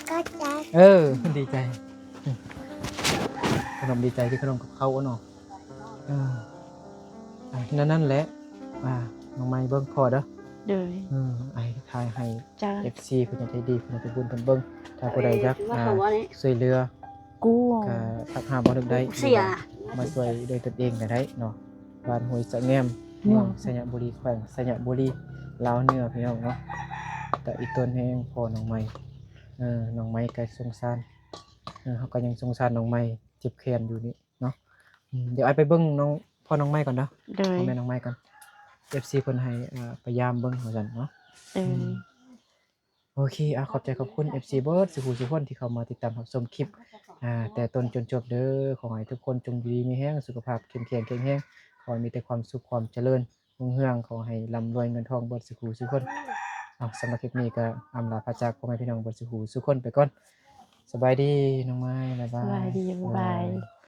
ຂອບໃຈ ເອີ ດີໃຈ ຂະໜົມດີໃຈທີ່ຂະໜົມກັບເຂົ້າເນາະ ເອີ ອ່າ ນັ້ນ ນັ້ນແຫຼະ ອ່າ ນ້ອງໃໝ່ເບິ່ງພໍ່ເດີ ໂດຍ ເອີ ອ້າຍຖ່າຍໃຫ້ ເອັຟຊີ ຜູ້ໃຫຍ່ໃຈດີ ຜູ້ໃຫຍ່ໃຈບຸນເພິ່ນເບິ່ງ ຖ້າຜູ້ໃດຢາກ ອ່າ ຊ່ວຍເຫຼືອ ກະທັກຫາບໍ່ນຶກໄດ້ ມາຊ່ວຍດ້ວຍຕົນເອງກໍໄດ້ເນາະ ບ້ານຫ້ວຍສະແງມ ເມືອງໄຊຍະບູລີ ແຂວງໄຊຍະບູລີ ລາວເໜືອ ພີ່ນ້ອງເນາະ ກະອີຕົນແຮງພໍ່ນ້ອງໃໝ່ ເອີ ນ້ອງໃໝ່ກໍສົງສານ ເອີ ເຮົາກໍຍັງສົງສານນ້ອງໃໝ່ ເຈັບແຂນຢູ່ນີ້ເນາະ ອືມ ດຽວອ້າຍໄປເບິ່ງນ້ອງ ພໍ່ນ້ອງໃໝ່ກ່ອນເດີ ໂດຍ ພໍ່ແມ່ນ້ອງໃໝ່ກ່ອນ ເອັຟຊີເພິ່ນໃຫ້ ເອີ ໄປຢາມເບິ່ງວ່າຊັ້ນເນາະ ເອີ ອືມ ໂອເຄ ອາ ຂອບໃຈຂອບຄຸນ ເອັຟຊີ ເບິດສູ່ຜູ້ສູ່ຄົນທີ່ເຂົ້າມາຕິດຕາມຮັບຊົມຄລິບ ອາ ແຕ່ຕົ້ນຈົນຈົບເດີ ຂໍໃຫ້ທຸກຄົນຈົ່ງຢູ່ດີມີແຮງ ສຸຂະພາບເຂັ້ມແຂງແຂງແຮງ ຂໍໃຫ້ມີແຕ່ຄວາມສຸກຄວາມຈະເລີນຮຸ່ງເຮືອງ ຂໍໃຫ້ລ່ຳລວຍເງິນທອງເບິດສູ່ຜູ້ສູ່ຄົນ ເອົາ ສຳລັບຄລິບນີ້ກໍອຳລາພາຈາກພໍ່ແມ່ພີ່ນ້ອງເບິດສູ່ຜູ້ສູ່ຄົນໄປກ່ອນ ສະບາຍດີນ້ອງໃໝ່ ບາຍບາຍ ສະບາຍດີ ບາຍບາຍ ບາຍບາຍ.